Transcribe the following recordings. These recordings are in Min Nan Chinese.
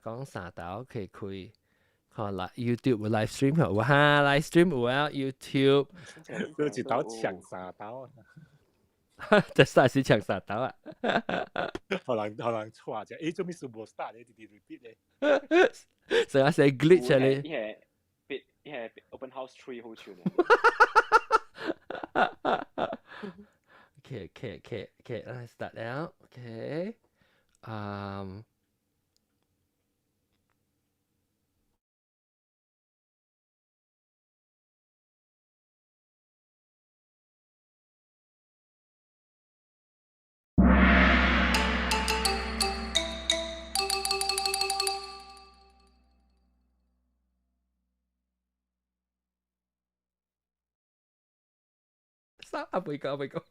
講三刀可以開，看啦 YouTube 有 live stream 有哈 live stream 有啊 YouTube，都一刀搶三刀，這啥是搶三刀啊？可能可能錯者，欸，做咩事無 start 咧？直直 repeat 咧，成日寫 glitch 咧。伊係伊係 open house 3好串啊。 OK，咱 start 了。OK，嗯。啊，未講未講。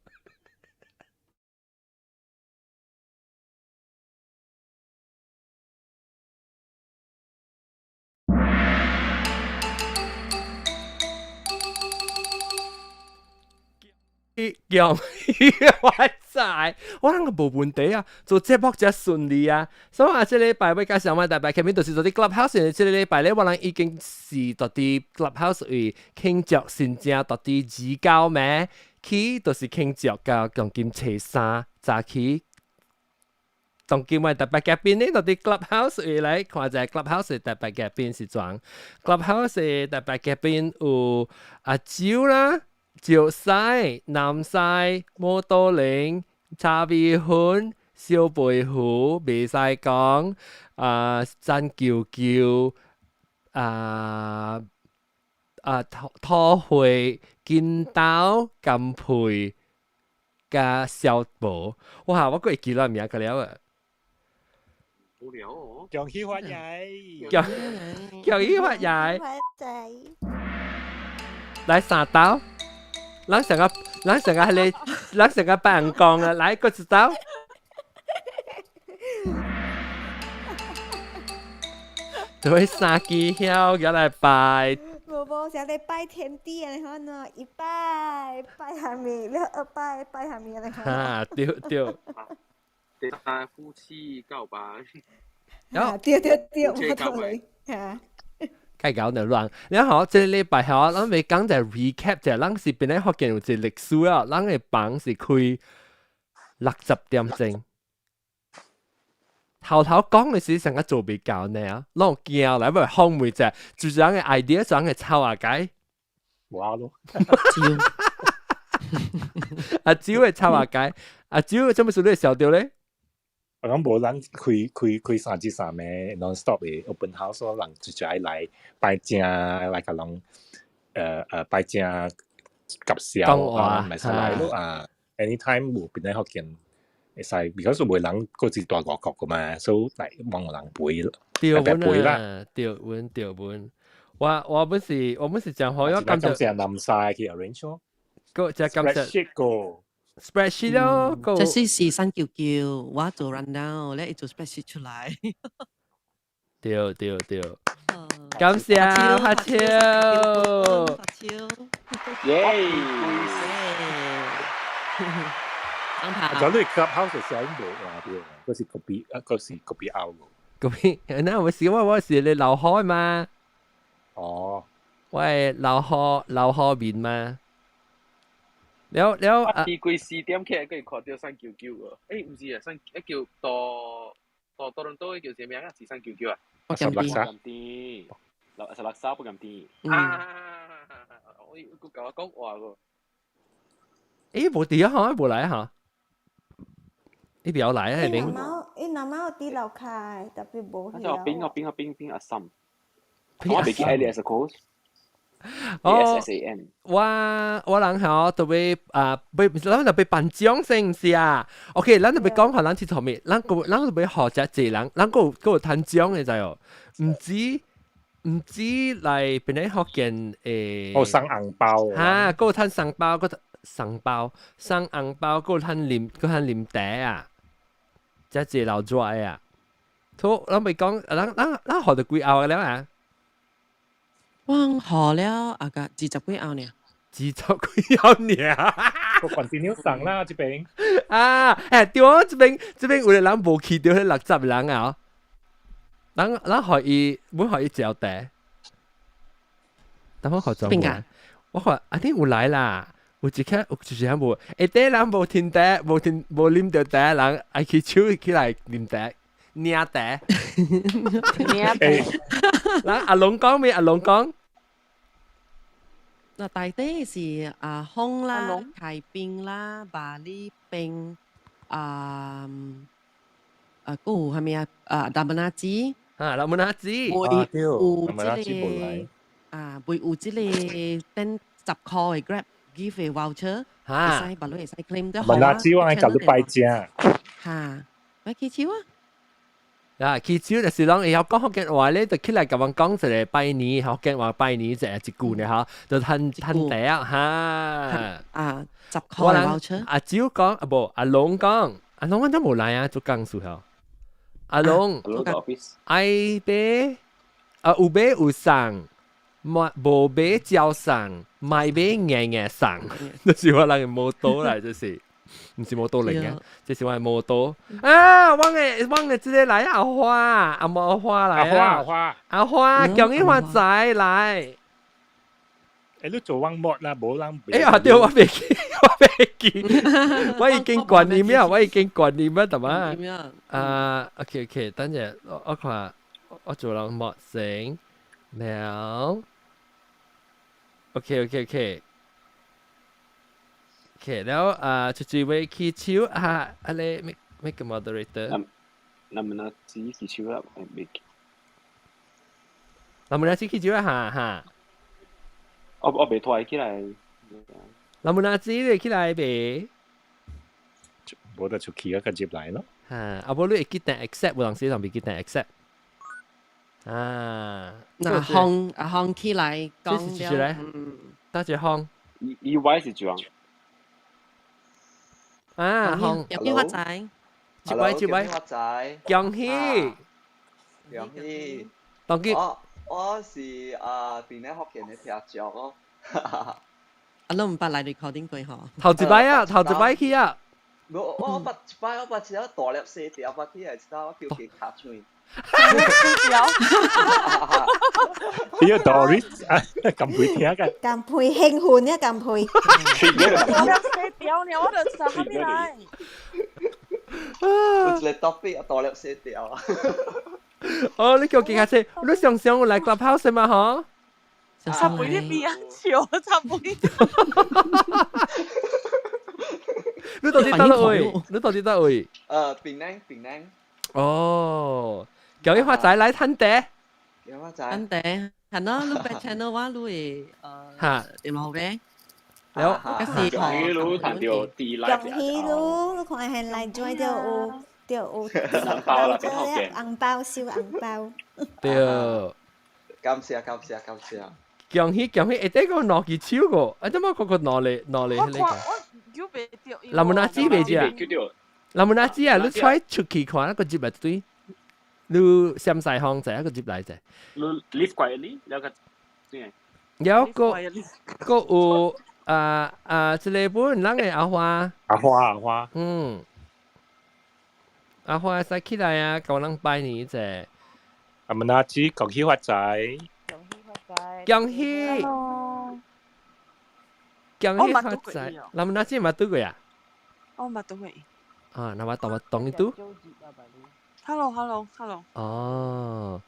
叫我知，我啷個無問題啊，做節目才順利啊。所以啊，這禮拜欲佮上萬大拜，前面就是做佇 Clubhouse，這個禮拜咧，我人已經是佇佇 Clubhouse 位慶祝新正佇佇29暝起，就是慶祝到當今初三早起。當今我特別嘉賓呢，佇佇 Clubhouse 位來看者 Clubhouse 特別嘉賓是怎？Clubhouse 特別嘉賓有阿周啦。石西、南西、摩多林、茶米粉、小白虎、袂使講，啊，曾舅舅，啊啊土土會、金刀、甘佩、佮小寶，哇！我閣會記得名個了啊！無聊哦！恭喜發財！恭恭喜發財！來三刀。咱上個，咱上個彼個，咱上個辦公啊，來閣一刀。對，三支香舉來拜。無無，是咧拜天地按呢款喏，一拜拜下面，了二拜拜下面按呢款。哈，對對。第三夫妻告白。啊，對對對，有道理。嚇。該搞就亂，然後這個禮拜吼，咱欲講一 recap 者，咱是本來福建有一個歷史啊，咱的房是開60點鐘。頭頭講的時成個做袂到呢，攏驚來欲放袂者，就是人的 idea，就人會抄啊解。我咯。阿周會抄啊解，阿周做咩事你會笑著咧？我講無咱開開開三至三暝 non stop 的 open house 咯，人直接愛來拜正來共人拜正夾笑啊，咪使來咯啊！anytime 無邊咧福建會使，because 有人閣是蹛外國個嘛，所以來望有人陪，對阮啊，對阮對阮，我我本是我本是真好，我感謝南西去 arrange 咯，閣真感謝。spreadsheet 咯，這是是三舅舅，我做 rundown，咧伊做 spreadsheet 出來。對對對，感謝拍手，拍手，耶！就你 clubhouse 聲無話對，嗰是 copy，嗰是 copy out 個。copy，那我是我我是你劉海嘛？哦，我係劉海劉海面嘛？了了啊！伊規四點起來，閣會看著三九九個。欸，毋是啊，三一叫多多多倫多，叫啥名啊？是三九九啊？不甘甜，六十六三不甘甜。啊！我閣共我講話個。欸，無佇啊，哈，無來哈。伊不要來啊，你。伊阿媽有佇樓跤，特別無去。邊個邊個邊邊阿森？我袂記 alias code。哦，我我人吼特別啊，欲咱特別頒獎先毋是啊？OK，咱特別講予咱佚佗物，咱閣咱特別學遮濟人，咱閣有閣有趁獎的知無？毋止毋止來邊咧福建誒，哦，送紅包，哈，閣有趁送包，閣送包，送紅包，閣有趁啉，閣趁啉茶啊，遮濟老熱的啊，好，咱欲講，咱咱咱學著幾後了啊？我學了啊個二十幾後呢，二十幾後呢？我 continue 送啦，這邊啊，欸對啊，這邊這邊有个人無去著彼60人啊，咱咱可以，本可以嚼茶。等我學邊個？我看阿啲有來啦，有一刻有一時無，下底人無聽茶，無聽無啉著茶，人愛去手起來啉茶，領茶。領茶。人阿龍講咩？阿龍講。嗱，大啲是阿空啦、開冰啦、巴厘冰啊啊，嗰有係咪啊？啊，達文阿子。啊，達文阿子。會有這個啊，會有這個等10塊的 Grab give 的 voucher，會使，別你會使 claim 得好啊。文阿子我係舊都拜正。嚇，咪起手啊！啊，起手就是講會曉講福建話咧，就起來共阮講一个拜年，福建話拜年一一句呢，嚇，就趁趁茶啊，哈。啊，10塊 voucher。阿蕉講啊，無阿龍講，阿龍都無來啊，做工事吼。阿龍，愛買啊，有買有送，無買照送，賣買硬硬送，這是我人的摩托來，這是。毋是摩托嚟嘅，這是我的摩托啊！我的這个來阿花，阿毛阿花來阿花阿花阿花，恭喜發財來！欸，你做網幕啦，無人。哎呀，對，我袂記，我袂記，我已經關你咩？我已經關你咩？得嘛？啊，OK OK，等陣我看我做人幕先了。OK OK OK。OK，แล้ว啊，出去位起手啊，啊你 make make a moderator。那麼那自己起手啦，未。那麼那自己起手啊，哈哈。我未拖起來。那麼那自己起來未？無得出去啊，個接來咯。哈，啊無你會記得 accept，有當時就未記得 accept。啊。那紅啊紅起來講了。多謝紅。伊 Y 是怎？啊，紅，恭喜發財，一位一位，發財，恭喜，恭喜，當今我是啊，邊咧福建的聽眾哦。啊，你毋捌來 recording 過吼？頭一擺啊，頭一擺去啊。我捌一擺，我捌一個大粒細條，捌起來一道，我叫佢卡喙。細條。呢個 Doris 啊，咁會聽嘅。咁配興奮啊，咁配。大粒細條呢，我就食啥物來？有一個 topic 大粒細條。哦，你叫記下先，你常常有來 Clubhouse 嘛？嗬？差不多比啊笑，差不多。你到底佗位？你到底佗位？檳城，檳城。哦，恭喜發財來趁茶。恭喜發財。趁茶，係咯，你 back channel 我你會嚇電話嘅。了，嗰時恭喜你談到地恭喜你，你看係來 join 就有就有紅包啦，變福建。紅包收紅包。對。感謝感謝感謝。恭喜恭喜！下底個攞支手個，啊，點解個個攞嚟攞嚟那個？我叫袂著。林文阿姊袂知啊？林文阿姊啊，你出出去看那個入來對，你閃晒方者一個入來者。你 live quietly，了個對。有個個有啊啊，這個本人的阿花。阿花阿花。嗯。阿花使起來啊，共人拜年者。阿文阿姊，恭喜發財。恭喜！恭喜發財！林文阿姊嘛拄過啊？我嘛拄過。啊，那我當我當伊拄。 Hello，Hello，Hello。哦，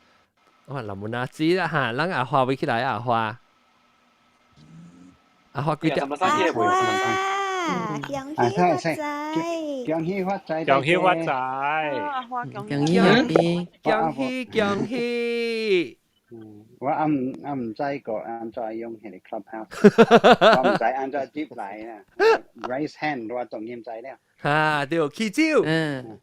我林文阿姊啦哈，咱阿花會起來阿花。阿花幾點？阿花，恭喜發財！恭喜發財！恭喜發財！阿花恭喜恭喜恭喜！我毋知個按怎用彼个 Clubhouse，我毋知按怎入來啊。Raise hand 我當然知了。哈，對，起手。嗯。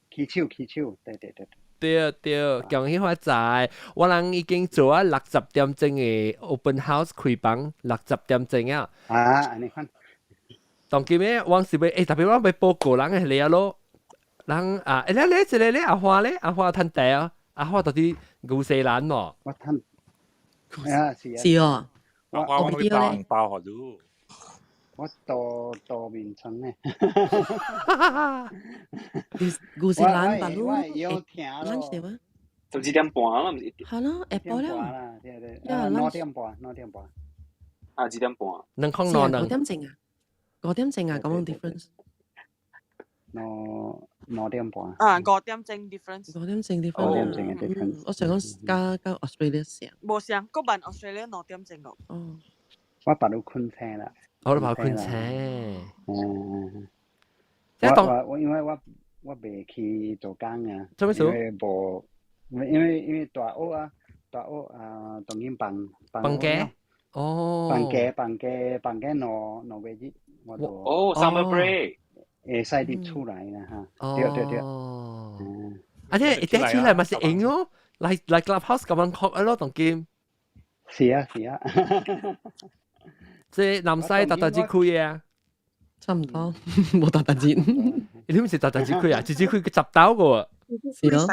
起手起手，對對對。對對，恭喜發財！我人已經做啊60點鐘的 open house 開房，60點鐘啊。啊，按呢款。當今咧，我是欲，欸，特別我欲報告人的嚟啊咯，人啊，欸，咧咧，這个咧阿花咧，阿花趁茶啊，阿花到底牛西蘭喏。我趁。啊，是啊。是哦。阿花我會包紅包予你。我多多面層咧。牛西蘭白滷，我有聽咯。12點半啦，毋是？係咯，下晡了。啦，對對。2點半，2點半。啊，2點半。兩空兩兩。五點鐘啊？五點鐘啊？咁樣 difference。兩點半。啊，五點鐘 difference。五點鐘 difference。五點鐘嘅 difference。我想講加加 Australia 上。無相，嗰班 Australia 兩點鐘個。哦。我白都困醒啦。我都白困醒。嗯。即係當我因為我未去做工啊。做咩事？因為無，因為大學啊，大學啊，當然放放假。哦。放假放假放假兩個月，我就。哦，summer break。會使佇厝內啦嚇。對對對。哦。啊，即係一起來嘛是用哦，來 Clubhouse 咁樣學咯，當今。是啊是啊。即係南西特特節開嘅啊。差唔多，冇特特節。你唔是特特節開啊？直接開個十刀個。是咯。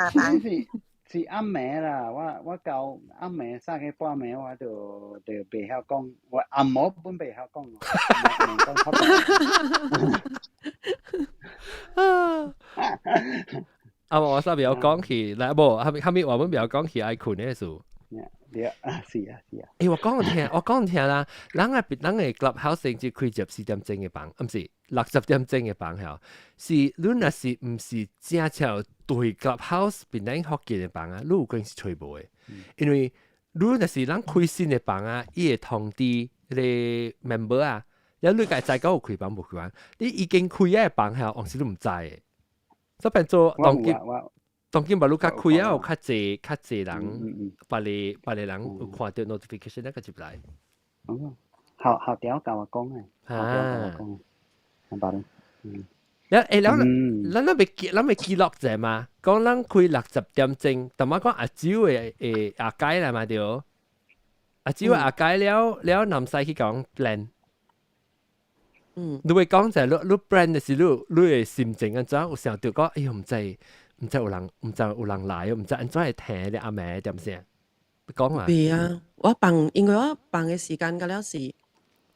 是暗暝啦，我到暗暝3更半暝，我就袂曉講，我暗暝本袂曉講。啊！啊，我煞袂曉講起，來無，後面我們袂曉講起愛睏的事。對啊，是啊，是啊。欸，我講聽，我講聽啦，人個 Clubhouse 先開14點鐘的房，毋是60點鐘的房吼，是你若是毋是正巧對 Clubhouse 變咱福建的房啊，你有可能是揣無的，因為你若是人開新的房啊，伊會通知彼個 member 啊，了你家知講有開房無開房，你已經開的房吼，往時你毋知的，所以變做當今。當今嘛，你較開啊，有較濟人，別個人有看到 notification 那個入來。哦，好好調教我講誒，好調教我講，明白啦。嗯。了欸，了咱未記錄者嘛？講咱開60點鐘，但我講阿蕉的阿解啦嘛對。阿蕉阿解了了，南西去講 plan。你會講就係你 plan 的是你的心情按怎？有想著講，哎喲，毋知有人來，毋知按怎會聽咧阿暝點聲？你講嘛？未啊，我放，因為我放的時間個了是，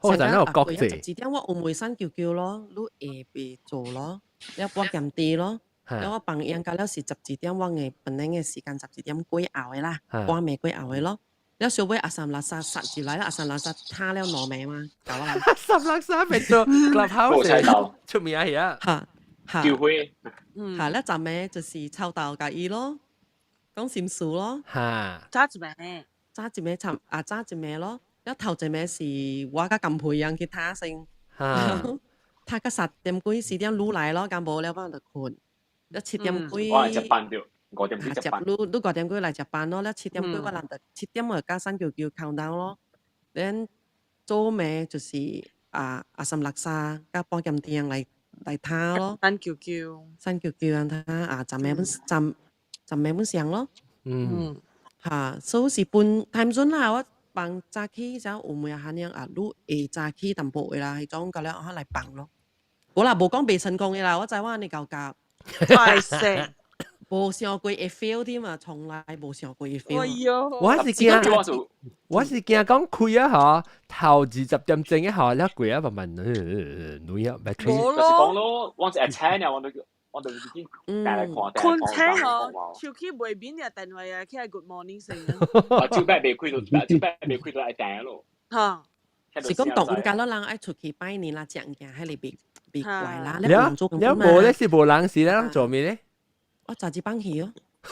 我就那有國際。12點我有梅山叫叫咯，你下未做咯，了半點啲咯，了我放應該了是十二點，我嘅本來嘅時間十二點過後的啦，半暝過後的咯。了小尾阿三垃圾殺入來啦，阿三垃圾他了兩暝嘛，搞啊！阿三垃圾變做 Clubhouse 出名啊！嚇嚇，叫灰。嚇，了昨暝就是臭豆共伊咯，講心事咯。嚇，早一暝，早一暝尋啊，早一暝咯。了頭一暝是我佮金培人去睇先，睇到3點幾4點擼來咯，敢無了我就睏。了7點幾，我係接班掉。5點幾接班。你5點幾來接班咯，了七點幾我人就七點我就佮三叫叫 count down 咯。then 早暝就是啊阿三六三佮半點鐘來聽咯。三叫叫。三叫叫人聽啊，昨暝本昨昨暝本上咯。嚇，所以是分 time zone 啦，我放早起時有暝啊，樣啊，你下早起淡薄的啦，彼種個了我來放咯。無啦，無講袂成功的啦，我知我按呢厚夾。太勢。無想過會 fail 添啊，從來無想過會 fail。哎喲，我是驚講開啊，嗬，頭20點鐘一下，了過啊慢慢女啊，就是講咯，我是會請啊，我就已經帶來看，困醒哦，手機袂免啊，電話啊，起來 good morning 聲。啊，手擺袂開就，手擺袂開就愛訂咯。嚇，是講當間咯，人愛出去拜年啦，食物件，彼個袂怪啦。了了無咧是無人是咧，人做咩咧？我早就放棄哦。個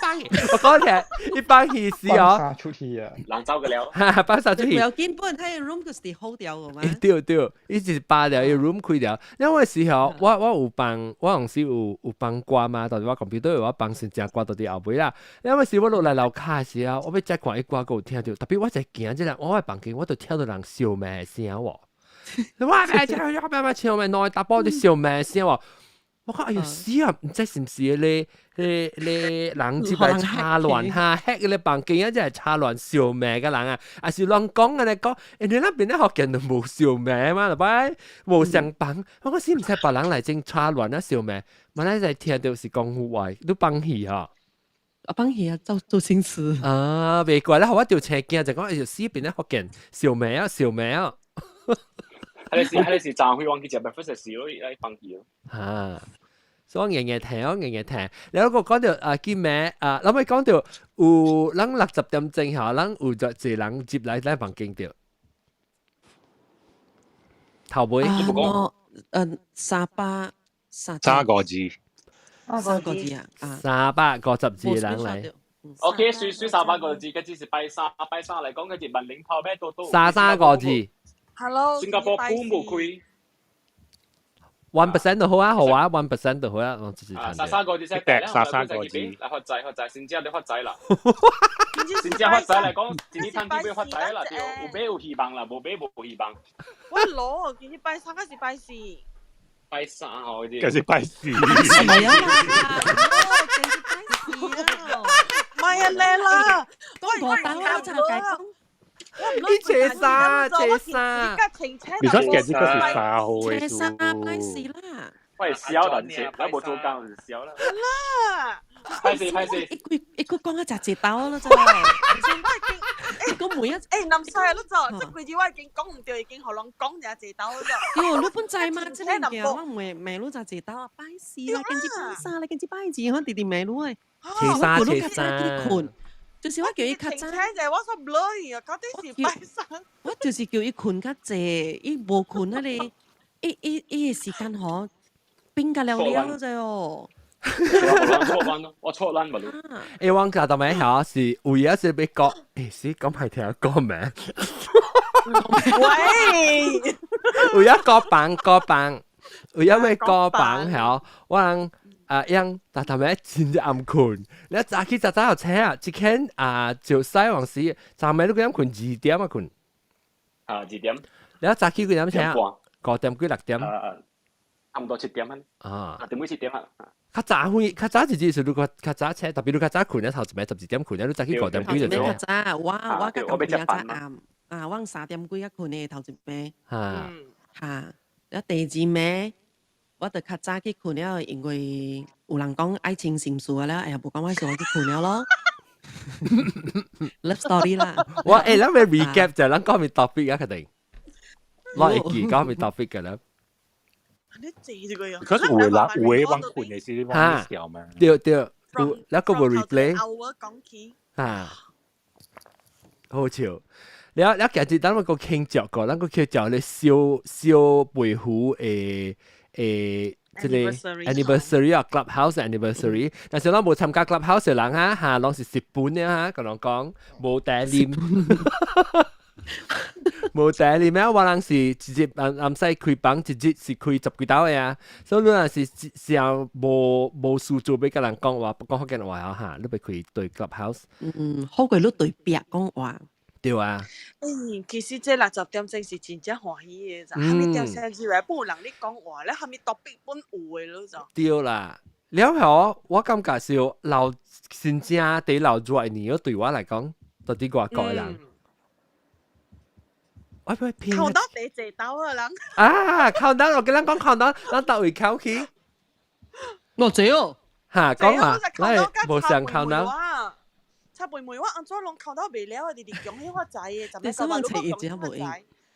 放棄，我講聽，伊放棄時哦，放出去啊，人走個了，放殺出去。唔要緊，本他 room 就是好掉個嘛。對對，伊是扒掉，伊 room 開掉。因為時候我有放，我當時有放歌嘛，但是我 computer 我放先正歌到佇後尾啦。因為時我落來樓跤時候，我欲再看伊歌，閣有聽著，特別我在行這個，我的房間我就聽到人笑罵聲喎。我咩這個咩咩笑罵，兩個查埔佇笑罵聲喎。我講哎呀死啊！毋知是毋是咧咧咧人這擺插亂哈，hack 咧房間啊，真係插亂笑罵個人啊，還是亂講啊咧講，因為那邊咧福建就無笑罵嘛，就擺無相幫。我講是毋是別人來整插亂啊笑罵，原來在聽著是講話，你放棄吼。啊，放棄啊，做做新詞。啊，袂怪啦，我就青驚就講，哎呀死邊咧福建笑罵啊笑罵啊。彼個是彼個是昨昏我去食 breakfast 時咯，來放棄咯。啊，所以我硬硬聽，我硬硬聽。然後我講到啊叫咩啊，諗起講到有咱60點鐘嚇，咱有一個人接來咱房間著。頭尾啊，我300三三個字，三個字啊，352人來。 OK，算算300個字，嘅只是拜三拜三嚟講，佢是文領炮咩都都。三三個字。 Hello，新加坡鋪冇開。 1% 就好啊，好啊，1% 就好啊，我直接啊，三三個字先，三三個字，嚟學仔學仔，先知你學仔啦。先知學仔嚟講，今年趁啲咩學仔啦？對，有買有希望啦，無買無希望。我攞，今日拜三還是拜四？拜三吼，嗰是拜四。係啊，唔係啊，叻啦，我等我就解講。你車三，車三，你講嘅這個是三號嘅車三拜四啦。喂，笑但是，我無做工就笑啦。啦，歹勢歹勢，一句講一隻字包咯，就。一個每一林細你就，這幾字我已經講唔對，已經予人講一隻刀咗。喲，你本知嘛？這個件我唔會罵你隻字刀啊，拜四啦，跟住拜三啦，跟住拜二，我直直罵你誒。車三車三。就是我叫伊較早，我說唔來啊，到底是拜三。我就是叫伊睏較濟，伊無睏那個，伊伊伊個時間吼，變甲了了啫哦。錯亂咯，我錯亂咪咯。我教到尾嚇是有影是欲講，是講歹聽講咩？喂，有影過房過房，有影欲過房嚇，我人。啊，樣但頭尾真正暗睏，你早起早早就醒啊，一間啊就西往時，昨暝你幾點睏？2點啊睏。啊，2點。你早起幾點醒啊？5點幾6點？差唔多7點啊。啊。6點幾7點啊。較早去，較早一日是你較較早醒，特別你較早睏咧，頭一暝12點睏咧，你早起5點幾就醒。較早，我較較早暗，啊，我3點幾仔睏的頭一暝。嚇。嚇，了第二暝。我就較早去睏了，因為有人講愛情心事了，哎呀，無講我想去睏了咯。Love story 啦。我咱欲 recap 就咱講咩 topic 啊，確定。我會記講咩 topic 嘅啦。你記這個呀？可是有的人有的往睏的是你往笑嘛？對對，有那個無 replay。講起。嚇，好笑。了了，今日咱們個傾嚼過，咱個叫嚼咧燒燒白虎的。這個 anniversary 啊，clubhouse anniversary，但是咱無參加 clubhouse 的人哈，嚇，攏是蝕本的哈，共人講無茶啉，無茶啉咩？我人是直接暗暗使開房，一日是開十幾兜的啊，所以你若是想無無事做，欲共人講話，講福建話啊嚇，你欲開對 clubhouse。嗯，好過你對壁講話。對啊。其實這60點鐘是真正歡喜的，就蝦米點聲入來，本有人咧講話咧，蝦米 topic 本有的咯就。對啦，了後我感覺是老真正佇老熱的年，對我來講，到佇外國的人，我欲拼。靠到第濟兜的人。啊，靠到我跟咱講靠到，咱佗位口去。我濟哦。哈，講啊，我無想靠到。插妹妹，我按怎攏哭到袂了啊！直直強起我知的，你想問一只無用。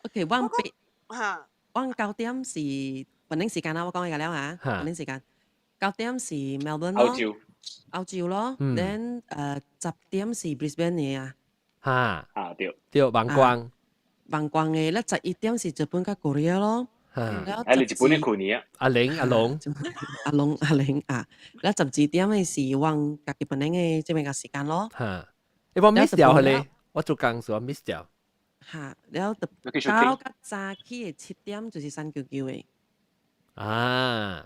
OK，我嚇，我9點是本地時間啦，我講一個了嚇，本地時間9點是 Melbourne 咯，澳洲咯，then 10點是 Brisbane 的啊。嚇嚇對，對，網光，網光的，咧11點是日本佮 Korea 咯。你日本的去年啊？阿玲阿龍，阿龍阿玲啊！咧12點的是阮家己本身的這邊個時間咯。嚇！你我 miss 掉佢咧，我做工時我 miss 掉。嚇！了就到較早起的7點就是三九九的。啊！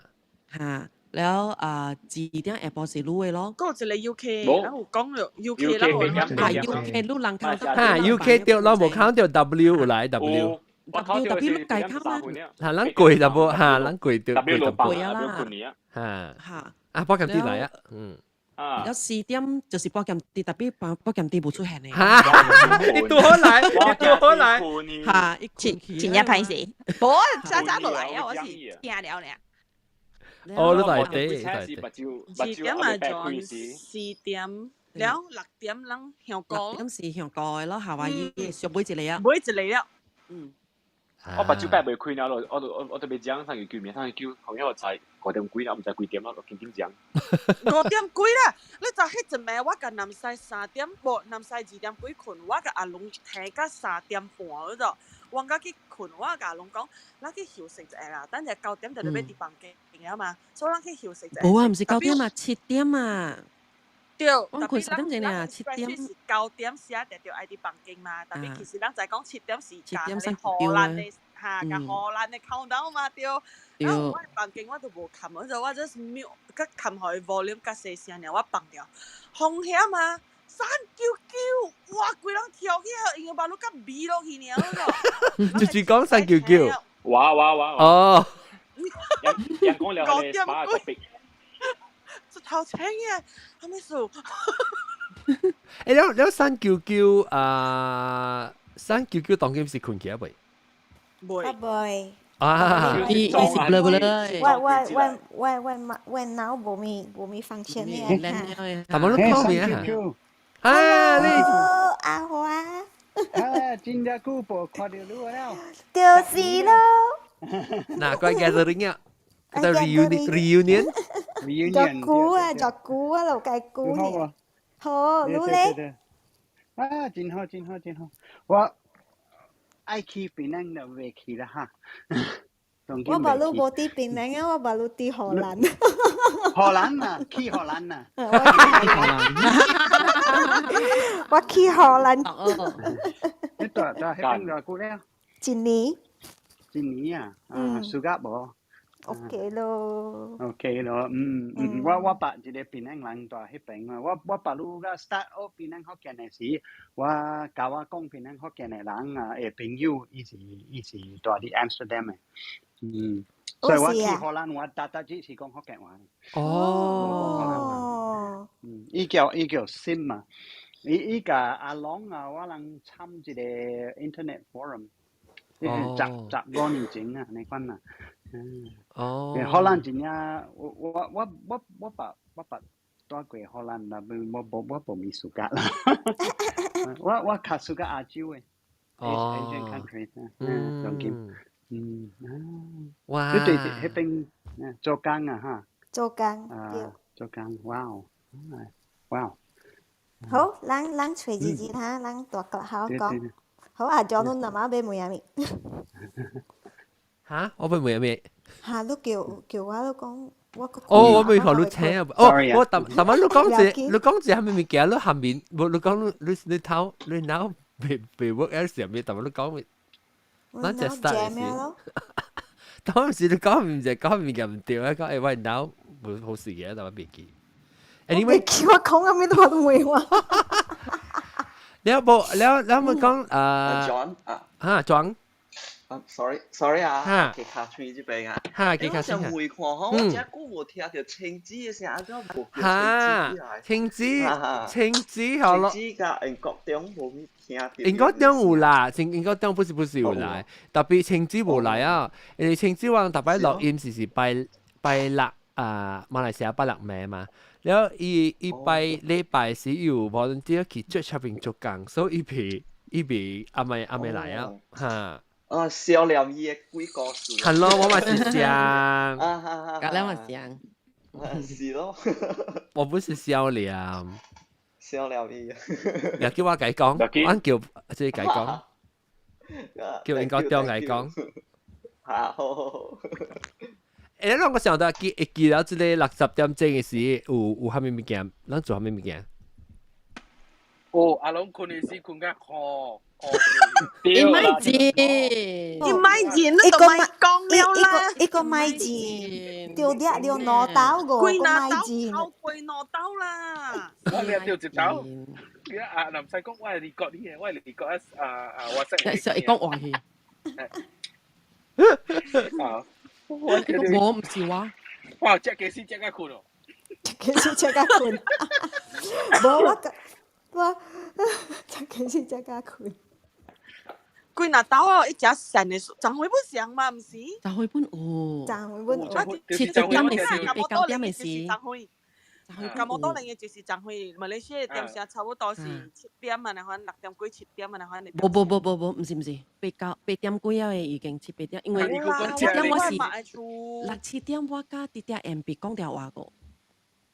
嚇！了啊，2點下晡是滷的咯。閣有一個 UK，咱有講了 UK，咱有啊 UK 滷人口嚇 UK 對，咱無看著 W 有來 W。我 W W 計卡嘛？嚇，咱貴就無嚇，咱貴就 W 六貴啊啦。嚇嚇啊！保劍啲來啊，嗯。啊！有4點就是保劍啲，特別保保劍啲無出現的。嚇！你拄好來，你拄好來。嚇！前日歹勢，無早早落來啊！我是驚了呢。哦，你來對，4點嘛就4點，了6點咱香港。6點是香港的咯，夏威夷上尾一個啊。尾一個了。嗯。我目睭擺袂開了咯，我特別講上去叫名，上去叫後面我知5點幾啦，毋知幾點啦，我緊緊講。5點幾啦，你就彼一暝我共南西3點，無南西2點幾睏，我共阿龍聽到3點半嗰度，我甲去睏，我共阿龍講，咱去休息一下啦，等下9點就欲佇房間了嘛，所以咱去休息一下。無啊，毋是9點啊，7點啊。對，我睏3點鐘爾，七點。是9點時啊，就愛佇房間嘛，特別其實咱知講七點是7點三荷蘭的哈，共荷蘭的 countdown 嘛對。然後我房間我都無冚，我就我 just mute，佮冚予伊 volume 較細聲爾，我放掉。風險啊，399，哇！規人跳起來，因為目睭較眯落去爾。就是講399。哇哇哇！哦。人人講了係把個特別。就頭青嘅，係咩數？了了399啊，三九九當今是睏起來未？未。未。啊！伊伊是不不我我我我我我腦無咪放線嘅。他們都講咩啊？啊！你阿華。啊！真正久無看著你了。就是咯。嗱，怪 gathering 啊！叫 reunion reunion。作久啊，作久啊，就計久呢。好，你咧？啊，真好，真好，真好。我愛去檳城就袂去啦哈。我無你無佇檳城啊，我無你佇荷蘭。荷蘭啊，去荷蘭啊。我去荷蘭。你住住彼邊偌久了？一年。一年啊，啊，暑假無？ OK 咯。 OK 咯，嗯嗯，我捌一個檳城人住彼邊啊，我捌你個 start 學檳城福建的時，我教我講檳城福建的人啊，的朋友，伊是住佇 Amsterdam 的，嗯，所以我去荷蘭，我逐逐日是講福建話。哦。嗯，伊叫 Sim 嘛，伊伊共阿龍啊，我人參一個 internet forum，15年前啊，你講啊。嗯，哦，荷蘭真正，我捌蹛過荷蘭啦，我無物暑假啦。我較暑假亞洲的，Asian country，嗯，當今，嗯，哇，你對彼邊做工啊哈？做工，啊，做工，哇哦，哇哦。好，咱揣一日哈，咱大個好講。好啊，叫你阿媽欲問啥物？嚇！我欲問啥物？嚇！你叫我你講，我哦，我未予你請啊！哦，我逐逐擺你講一，你講一啥物物件，你下面無你講你你你頭你腦袂 work 還是啥物？逐擺你講，咱就 start 時。當時你講毋是講物件毋對啊！講欸我腦無好勢嘅，逐擺袂記。 Anyway，我講啥物都無問我。了無了了，我講啊。 John 啊。嚇，John。啊，sorry，sorry 啊，記卡喙這邊啊，哈，記卡喙。我想問看吼，我這久無聽著青子的聲，怎無叫哈，青子，青子好咯。青子佮英國中無咪聽著。英國中有啦，英國中不是不是有來，特別青子無來啊。因為青子我逐擺錄音是拜拜六啊，馬來西亞拜六暝嘛。了伊拜禮拜時有 volunteer 去做出邊做工，所以伊未阿未來啊，哈。啊，少念伊的鬼故事。係咯，我嘛是想。啊哈哈。甲咱嘛想。是咯。我不是笑臉。少念伊。又叫我共伊講，我叫這個共伊講，叫英國中共伊講。好好好。欸，咱我想到記會記得這個60點鐘的時，有啥物物件？咱做啥物物件？哦，阿龍睏的時睏甲哭。伊莫錢，伊莫錢，你都莫講了啦。一個莫錢，著掠著兩刀五個莫錢，頭過兩刀啦。我掠著一刀。啊，南西講我係離國啲嘅，我係離國啊啊啊！我識。實會講話去。啊！我毋是我。哇！這個是這個睏哦。這個是這個睏。無我我，這個是這個睏。幾若刀哦，伊食善的，昨昏本上嘛，毋是？昨昏本有。昨昏本有。7點的時，8、9點的時。咁我當然嘅就是昨昏馬來西亞點聲差不多是7點啊，那款6點幾7點啊，那款。無無無無無，毋是毋是，八九八點幾啊的已經七八點，因為七點我是六七點我佮佇遐 M B 講電話個。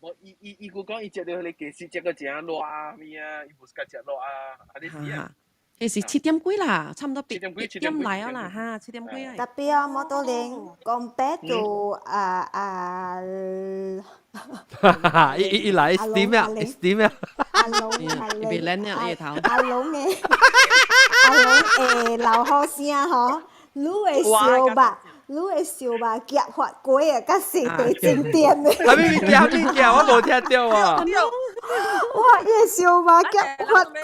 無伊伊伊閣講伊食著彼個雞翅食個誠熱啊，物啊，伊無是較食熱啊，啊你是啊？彼是七點幾啦，差毋多八點來啊啦，哈，七點幾啊。特別啊，摩多玲講白就啊啊，伊伊伊來 steam 啊，steam 啊。阿龍阿龍，別撚啊，伊頭。阿龍的阿龍會流好聲吼，你會燒肉。你會燒肉夾發粿啊，佮是第經典的。啥物物件？啥物件？我無聽著啊！哇！伊會燒肉夾發粿。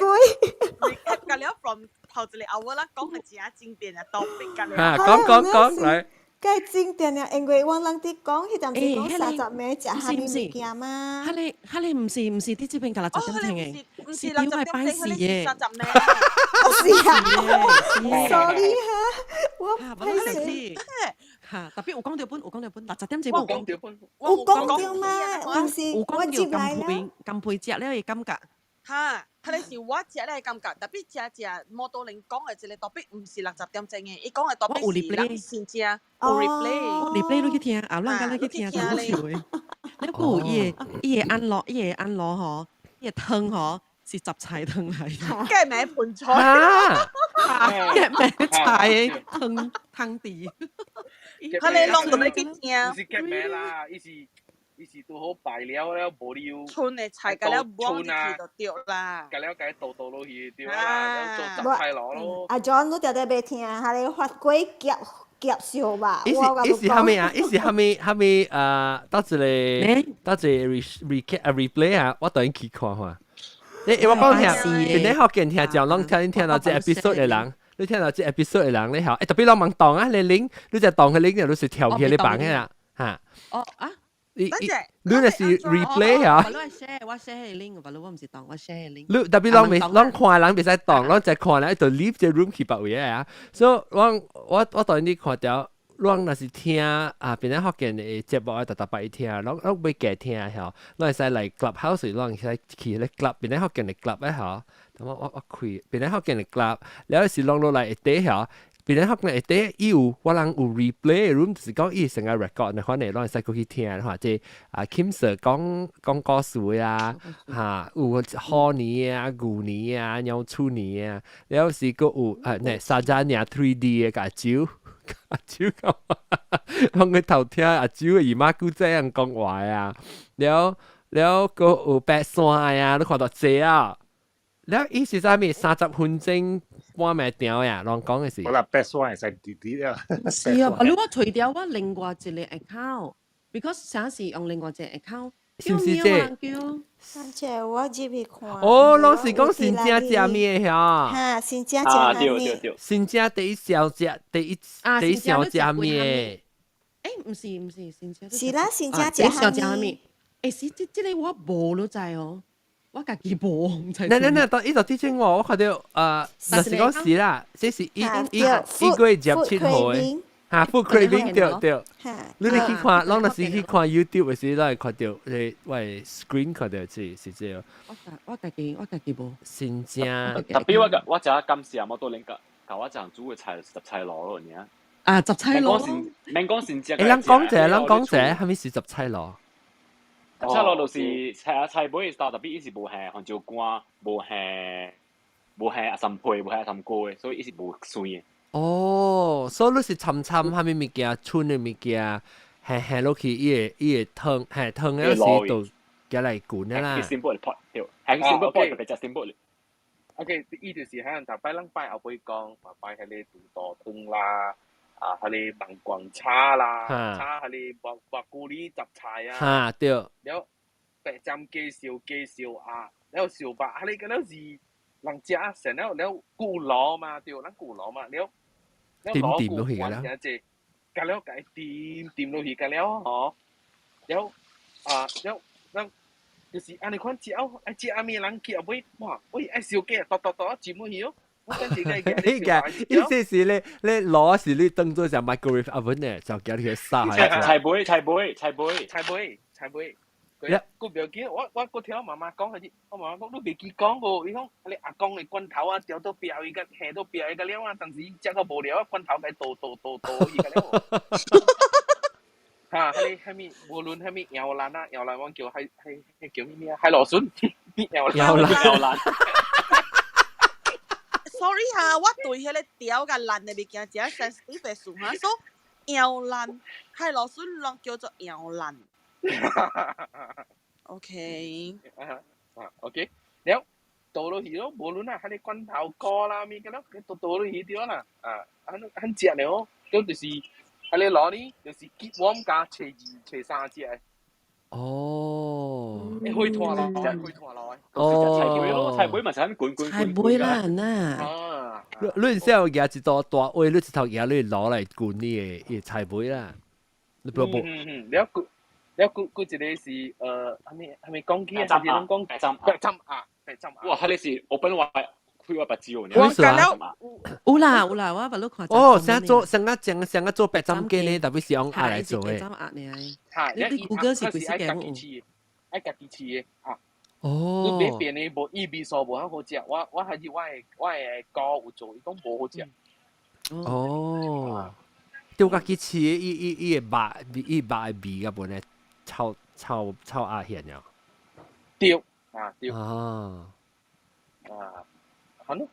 recap 了 from 頭一個後我啦講的真經典的 topic 了。哈，講講講來。該經典啊，因為我人佇講，彼陣時講30暝食啥物物件嘛。彼个彼个毋是毋是佇這邊共60點鐘的，是佇我拜四的。 30暝。是啊，sorry 哈，我歹勢。哈，特別有講著本，有講著本，60點鐘有講著本，有講著嗎？毋是，我接來了。甘配食了的感覺。哈，彼个是我食了的感覺，特別食食摩多玲講的這個 topic 毋是60點鐘的，伊講的 topic 是人先食有 replay。 replay 你去聽，啊，咱敢你去聽，真好笑的。你有伊的伊的按囉，伊的按囉吼，伊的湯吼是雜菜湯來。雞名盤菜。雞名菜的湯湯底。彼个攏都欲去聽。毋是雞名啦，伊是。伊是拄好敗了了，無理由。剩的菜共了抹入去就對啦。共了共伊倒倒落去對啦，了做雜菜滷咯。阿 John，你定定袂聽，彼个發粿夾夾燒肉。伊是伊是啥物啊？伊是啥物啥物啊？到一个到一個 recap 啊 replay 啊，我等去看看。你我講聽，邊啲福建聽眾攏聽聽到這 episode 的人，你聽到這 episode 的人，你曉？欸，特別攏茫當啊，你 link，你就當個 link，你是跳起你房的啦，嚇。哦啊！你你那是 replay 啊？我 share 我 share link，我毋是當我 share link。你特別攏未攏看人袂使當，攏就看人就 leave 這 room 去別位啊。所以我我我當你看著，攏若是聽啊，邊個福建的節目啊，逐逐擺聽，攏攏欲加聽吼，攏會使來 clubhouse，攏會使去彼 club，邊個福建的 club 的吼。我我我開邊個福建的 club，了是攏落來會底吼。邊個福建會底伊有我人有 replay room，就是講伊成個 record，你反正攏會使過去聽，或者啊 Kim Sir 講講故事啊，嚇有虎年啊、牛年啊、鳥鼠年啊，了是閣有啊，呢沙加爾 3D 的阿舅。阿舅講，講佢頭聽阿舅的姨媽姑這樣講話啊，了了閣有白山啊，你看到這啊？了伊是啥物？30分鐘半暝場呀，攏講的是。好啦，白山會使滴滴啊。是啊，你我除掉我另外一個 account，because 啥是用另外一個 account。是毋是這？上次我入去看。哦，攏是講新正食物的遐。哈，新正食啥物？新正第一小食，第一第一小食物的。欸，毋是毋是，新正。是啦，新正食啥物？欸，是這這个我無了知哦，我家己無，毋知。那那那，當伊就提醒我，我看著啊，若是講是啦，這是一一一個月27號的。嚇，food craving 對對，你你去看，攏若是去看 YouTube 的時，攏會看著，個我的 screen 看著是是這個。我家我家己我家己無。新正。特別我我食感謝摩多玲共我一項煮的菜雜菜滷咯，爾。啊，雜菜滷。免講新正。欸，咱講者，咱講者，啥物是雜菜滷？雜菜滷就是菜啊菜尾特別伊是無下番椒乾，無下無下阿參皮，無下阿參果的，所以伊是無酸的。哦，所以你是摻摻啥物物件，剩的物件，下下落去，伊會伊會湯，下湯了時就加來滾啦。 simple pot 對，係 simple pot 就食 simple。 OK，伊就是響逐擺咱拜後尾講，嘛拜彼个肚肚湯啦，啊，彼个網光炒啦，炒彼个白白菇哩雜菜啊。哈對。了白針雞燒雞燒鴨，了燒肉，彼个了是人食成了了舊爐嘛，對，咱舊爐嘛，了。點點落去啦，共了共伊點點落去，共了吼，了啊了了，就是按呢款食後，愛食啥物人去後尾，哇，喂愛燒雞，剁剁剁浸落去哦。我等陣你個意思是你你攞是你當做隻 microwave oven 呢，就叫你去殺菜尾菜尾菜尾菜尾菜尾，對，個袂記，我閣聽我媽媽講，佢我媽媽講你袂記講個，伊講你阿公的罐頭啊，掉到壁伊個下到壁伊個了啊，當時食到無聊啊，罐頭共倒倒倒倒伊個了。哈，彼個彼物無論彼物搖籃啊，搖籃我叫海海彼叫啥物啊？海螺筍，搖籃搖籃搖籃。 Sorry 哈，我對彼個條佮爛的物件誠 sensitive 的事哈，所以搖籃海螺筍攏叫做搖籃。OK。啊，OK，了倒落去咯，無論啊，彼個罐頭糕啦，物件咯，都倒落去對啦，啊，很很食了，就就是彼個攞呢，就是結網加初二、初三食的。哦。會開拖落，會開拖落。哦。菜尾咯，菜尾嘛是很滾滾菜尾啦，嗱。你先有舉一道大位，你一頭舉你攞來滾你的菜尾啦。你不不。嗯嗯，了個了個個一個是啥物啥物講起啊？還是攏講白針白針鴨，白針鴨。哇！彼個是 open 話開我目睭呢。有啦有啦，我捌你看。哦，啥做啥個整啥個做白斬雞呢？特別是用鴨來做的。白斬鴨呢？你 Google 是幾時嘅？愛家己飼的啊。哦。你買變的無伊味素無遐好食，我還是我的哥有做，伊講無好食。哦。對家己飼的，伊伊伊的肉，伊肉的味甲無呢，臭臭臭鴨現了。對啊對。啊。啊。好咯。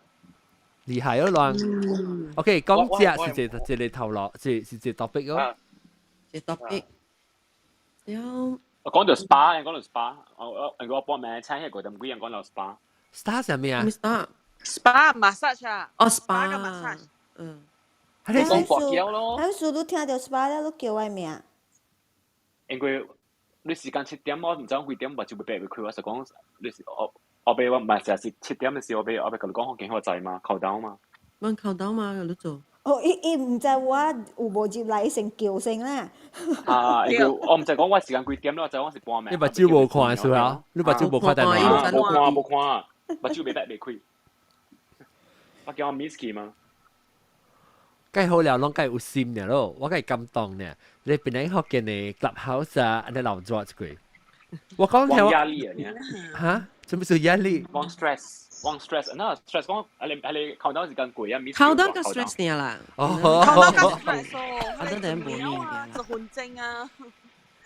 厲害哦，亂。OK，講食是一個一個頭路，是是一個 topic 哦。一個 topic。了。我講到 SPA，講到 SPA，我我我報名請迄個點幾人講到 SPA。 SPA 係咩啊？SPA massage 啊。哦，SPA 個 massage。嗯。你講跋筊咯。還是你聽到 SPA 了，你叫我名。因為你時間7點，我毋知講幾點，目睭袂閉袂開，我就講你是後後尾我毋係成日是7點的時，後尾後尾共你講好見好在嘛，扣單嘛。問扣單嘛，有你做。哦，伊伊毋知我有無入來，伊先叫聲啦。啊，因為我毋知講我時間幾點咯，我知我是半暝。你目睭無看是啊？你目睭無看電話？無看無看，目睭袂閉袂開。我叫我 miss 去嘛。計好了，攏計有心了咯，我計感動呢。你本來福建的 Clubhouse 啊，按呢鬧熱一過。我講聽我壓力啊，你嚇？做咩事壓力？忘 stress，忘 stress，那 stress 講啊你啊你扣單時間過啊，miss 扣單個 stress 爾啦。哦，扣單個 stress 哦，扣單等無面啊，一分鐘啊。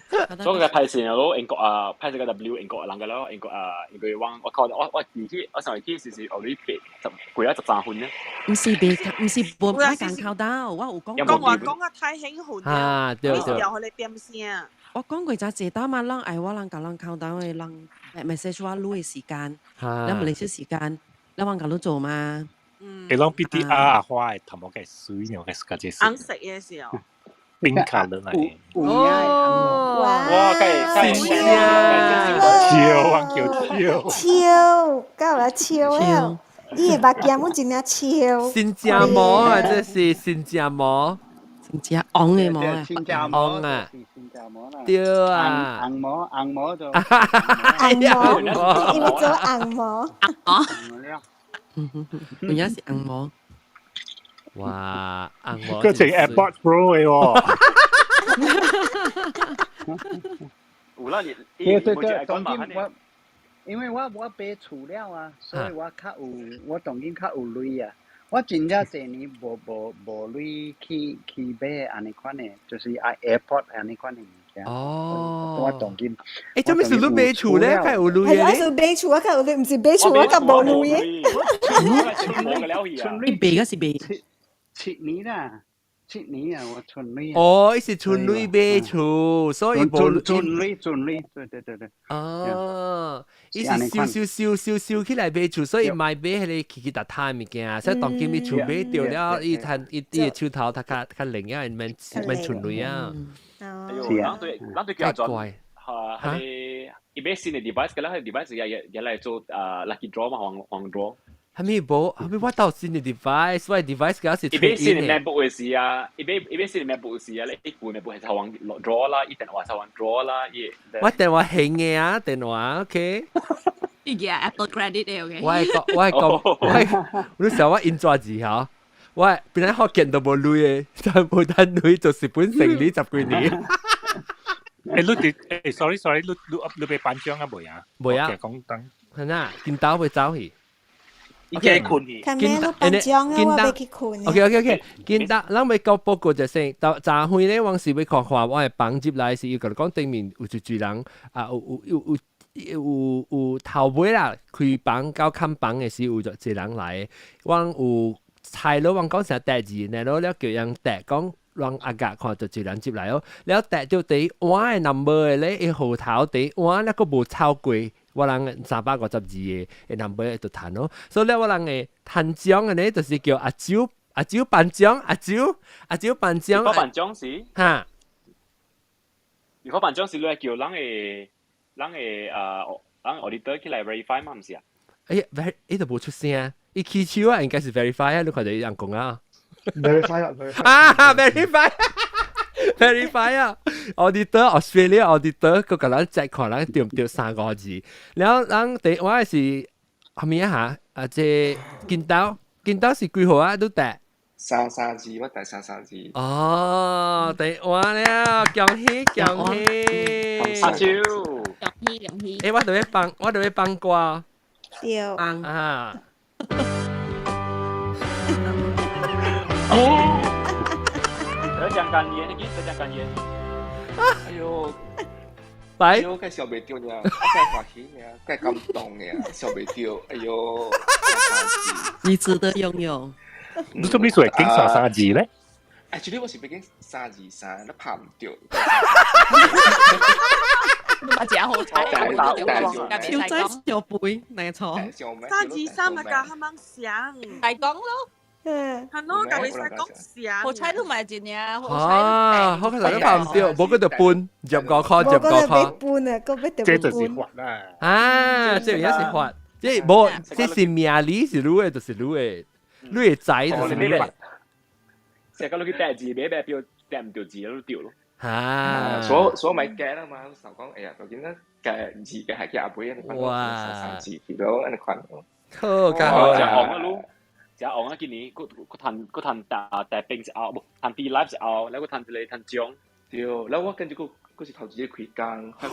所以佢派線咯，英國啊，派線個 W 英國人個咯，英國啊，英國往我靠我我而去我上去時時學你八十過咗13分呢。毋是袂，毋是無愛共扣單，我有講。講話講啊太興奮啊，對對。你調予你點聲。我講過就濟單嘛，人愛我人共人扣單的人 message 我錄的時間，咱無練習時間，咱往共你做嘛。嗯。會攏比啲鴨花的頭毛較水，我較較這紅色的時候。冰卡落來。哦，哇！計超超啊叫超。超，到來超了，伊的目鏡阮真正超。新加毛啊，這是新加毛。新加紅的毛啊，新加毛啊，新加毛啦。對啊。紅毛紅毛就。紅毛，因為做紅毛。啊。有影是紅毛。哇，紅毛。佢成 AirPods Pro 的喎。有啦，你對對對，當今我，因為我我買厝了啊，所以我較有，我當今較有鐳啊。我真正濟年無無無鐳去去買按呢款的，就是愛 AirPod 按呢款的物件。哦。我當今。欸，做咩事你買厝咧？較有鐳的。係我是買厝，我較有鐳，毋是買厝，我較無鐳的。你買個是買？ 7年啦。7年啊，我存鐳。哦，伊是存鐳買厝，所以無存存鐳存鐳，對對對對。哦，伊是收收收收收起來買厝，所以莫買彼個奇奇特特的物件。所以當今伊厝買著了，伊趁伊伊的手頭較較較靈啊，免免存鐳啊。哎呦，人對人對叫做嚇，係伊買新的 device，個啦 device 也也也來做啊 lucky draw 嘛，黃黃 draw。還沒無，還沒我到新的 device，我的 device 嗰時伊買新的 MacBook 的時啊，伊買伊買新的 MacBook 時啊，你一副 MacBook 係抽黃 draw 啦，伊電話抽黃 draw 啦，伊。我電話興的啊，電話 OK。伊個 Apple credit 的 OK。我係講，我係講，我係，你想我印怎字嚇？我本來福建都無鐳的，但無趁鐳做日本生理十幾年。欸，你佇欸，sorry sorry，你欲頒獎啊未啊？未啊。講等。係啊，見到會走去。伊計困去。看咩都頒獎啊，我欲去睏。 OK OK OK，見到咱欲講報告就先，到昨昏咧，往時欲看看我的房入來時，伊共你講頂面有一濟人啊，有有有有有有頭尾啦，開房到看房的時有一濟人來，我有猜咯，我講啥代誌，然後了叫人答講。讓阿甲看到一人入來哦，了答到第換的 number 的咧，伊號頭第換那個無超過我人352個的 number 就趁咯，所以咧我人的趁獎的咧就是叫阿周阿周頒獎，阿周阿周頒獎。如果頒獎時，哈，如果頒獎時，你係叫人的人的人 auditor 起來 verify 嘛，毋是啊？哎呀，ver 伊都無出聲，伊起手啊，應該是 verify 啊，你看到伊人講啊。 verify 啊，verify 啊，verify，verify 啊！auditor Australia auditor 佢共咱 check 看咱對毋對三個字，然後咱第我是後面啊嚇，啊這金刀金刀是幾號啊？都得三三字，我第三三字。哦，第完了，恭喜恭喜！阿超，恭喜恭喜！欸，我著欲放，我著欲放歌。對。啊。得獎感言，你記得獎感言。哎喲，來，哎喲，該笑袂著爾，該歡喜爾，該感動爾，笑袂著，哎喲，你值得擁有。你做咩做會揀三三字咧？ Actually 我是欲揀三二三，你拍毋著。你嘛真好彩，小仔小背，沒錯。三二三咪教他們想，大講咯。嗯，係咯，教你使講想。好彩都唔係真嘅，好彩。啊，好彩都拍毋著，無閣就搬入5塊，入五塊。搬啊，閣欲這就是法啦。啊，這也是法，這無，這是命理是你的，就是你的，你的財就是你的。成個你去掟字，買買票掟毋著字都掉咯。啊，所以咪驚啦嘛，就講哎呀，究竟咧計字嘅係叫阿妹，你哇，三字咯，按呢款。好，較好。食紅啊，滷，食紅啊！今年閣閣趁閣趁大大兵一後，無趁 D live 一後，了閣趁一個趁獎。對，了我跟住閣閣是頭一個開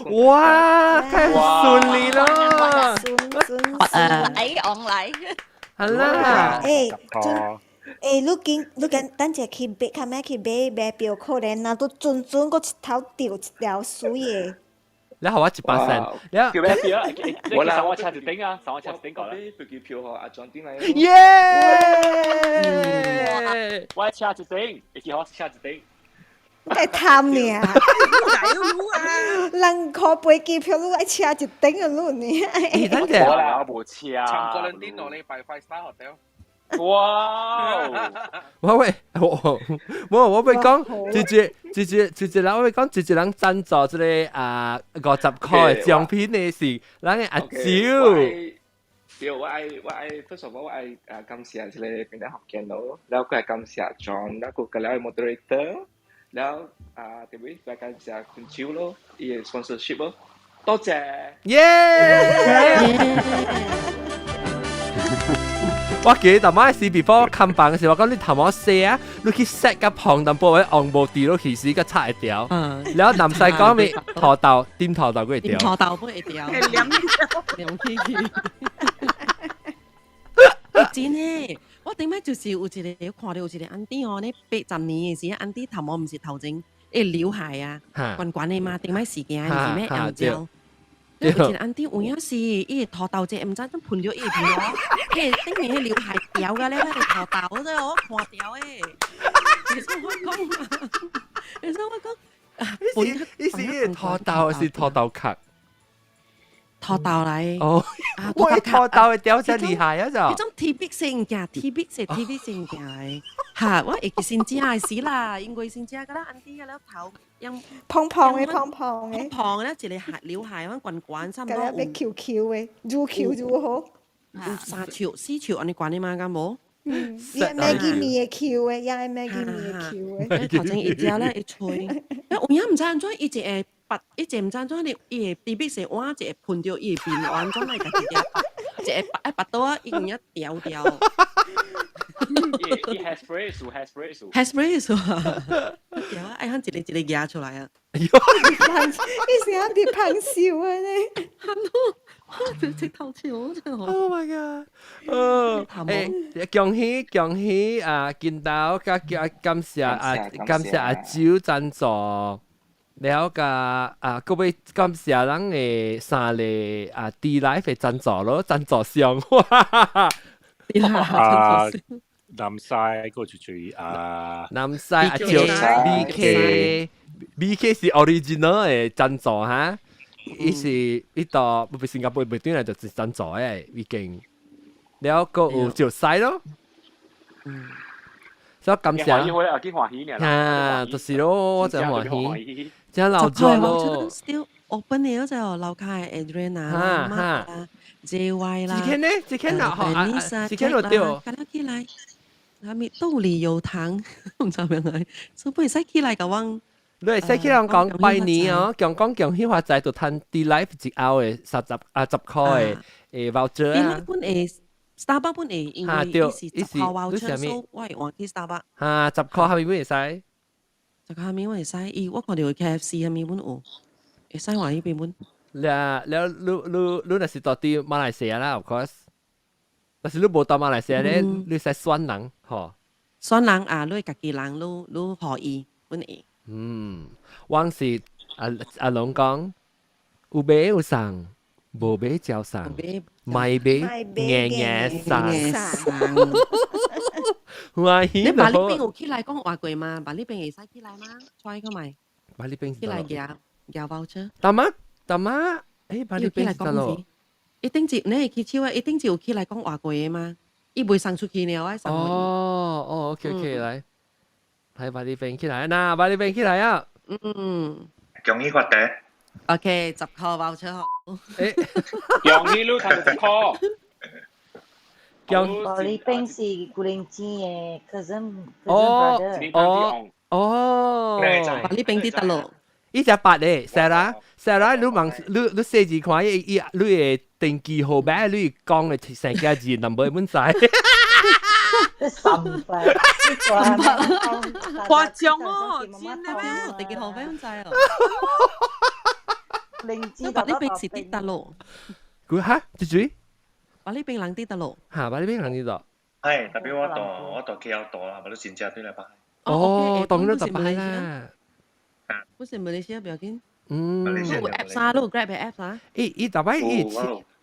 工。哇，太順利咯！順順順，哎，往來。好啦，欸，欸，你緊你緊等者去買，較咩去買買票，可能若都準準閣一頭釣一條水的。你予我100仙，你叫咩票啊？我啦，我車一頂啊，上我車一頂過啦。飛機票予阿莊頂來。耶！我車一頂，會記我車一頂。該貪爾，人箍飛機票，你愛車一頂啊，你呢？欸，等者，我啦，我無車。長過兩點落禮拜 five star hotel。哇！我會我我我會講，直接直接直接人我會講，直接人贊助這個啊50塊的獎品的是咱的阿周。對，我愛我愛，first of all 我愛啊感謝這個平台福建咯，然後閣愛感謝 John，然後閣了 moderator，然後啊特別愛感謝坤秋咯，伊的 sponsorship 咯，多謝。耶！我記得頭時 before 看房時，我講你頭毛洗啊，你去 set 個旁淡薄位紅毛地落去時，個擦會掉。然後南西講咪土豆，點土豆佢會掉。土豆會掉。兩起去。真的，我頂擺就是有一個看到有一個安弟哦，咧80年的時，安弟頭毛毋是頭前會劉海啊，懸懸的嘛，頂擺事件是咩紅椒。有一個安弟有影是伊個塗豆這，毋知怎噴著伊個皮哦，彼個頂面彼劉海掉甲咧，彼個塗豆這我看掉的。其實我講，其實我講，伊是伊個塗豆還是塗豆殼？塗豆來。哦，我塗豆會掉真厲害啊！就。彼種鐵筆性物件，鐵筆是鐵筆性物件的。哈，我會記先食的時啦，因為先食甲咱安弟個了頭。胖胖的，胖胖的，胖胖的，一個鞋劉海，阮懸懸差毋多有。 Q Q 的，愈 Q 愈好。有三尺、四尺按呢懸的嘛，敢無？嗯，伊愛 Maggi 麵的 Q 的，伊愛 Maggi 麵的 Q 的。頭前伊食咧，伊吹，有影毋知按怎，伊一會拔，伊一毋知按怎，伊會豬筆洗碗，一會噴著伊的面，按怎來家己拔，一會拔愛拔倒啊，伊有影掉掉。伊 hairspray 數 hairspray 數 hairspray 數啊！有啊，愛看一個一個夾出來啊！伊是響佇芳笑啊咧，直頭笑真係。 Oh my god！哦，誒，恭喜恭喜啊！見到加感謝啊，感謝阿周贊助，了個啊，各位感謝咱的三個啊 D Life 的贊助咯，贊助商。啊，南西個就最啊，南西阿周 BK BK 是 original 的贊助哈。伊是伊到不新加坡袂轉來就是贊助的已經，了閣有石西咯，所以感謝。歡喜啊，幾歡喜呢？啊，就是咯，我真歡喜，真老咗咯。 Still open 嘅嗰隻樓卡 Adrian 啊、Mark 啊、JY 啦。幾天呢？幾天啊？嚇，幾天落掉？敢若起來，啥物豆里有糖，毋知名來，所以不會使起來共阮。你會使去人講拜年哦，強講強喜發財就趁 D Life 一後的30啊10塊的 voucher 啊。D Life 本會 Starbucks 本會，因為伊是十塊 voucher，所以我會換去 Starbucks。嚇，十塊下面本會使？十塊下面我會使，伊我看著 KFC 下面本有，會使換彼邊本。了了，你你你若是蹛佇馬來西亞啦，of course。但是你無到馬來西亞咧，你使選人吼。選人啊，你家己人，你你予伊本會。嗯，往時阿阿龍講，有買有送，無買照送，賣買硬硬送。歡喜。你巴哩邊有起來講話過嗎？巴哩邊會使起來嗎？try 看覓。巴哩邊起來夾夾 voucher。大媽大媽，誒巴哩邊是得咯。一定是你去手啊，一定是有起來講話過的嗎？伊袂送出去了，愛送。哦哦，OK OK，來。睇巴哩邊起來嗱，巴哩邊起來啊！嗯，恭喜發財。 OK，10塊 voucher 嗬。誒，恭喜你賺十塊。恭巴哩邊是古靈精的 cousin 哦 brother。哦哦，巴哩邊佇佗落？伊只八咧，Sarah Sarah，你問你你細字看伊伊你的登記號碼，你講的成個字 number 本知。三百，誇張哦，真的咩？登記號碼本知哦。靈芝巴哩邊是佇佗落？佢嚇，這水？巴哩邊人佇佗落？嚇，巴哩邊人佇佗？係，特別我到我到 KL 到啦，我都真正對來擺。哦，當然就擺啦。不是馬來西亞不要緊。嗯。有 app 啊，你有 Grab 的 app 啊？伊伊逐擺伊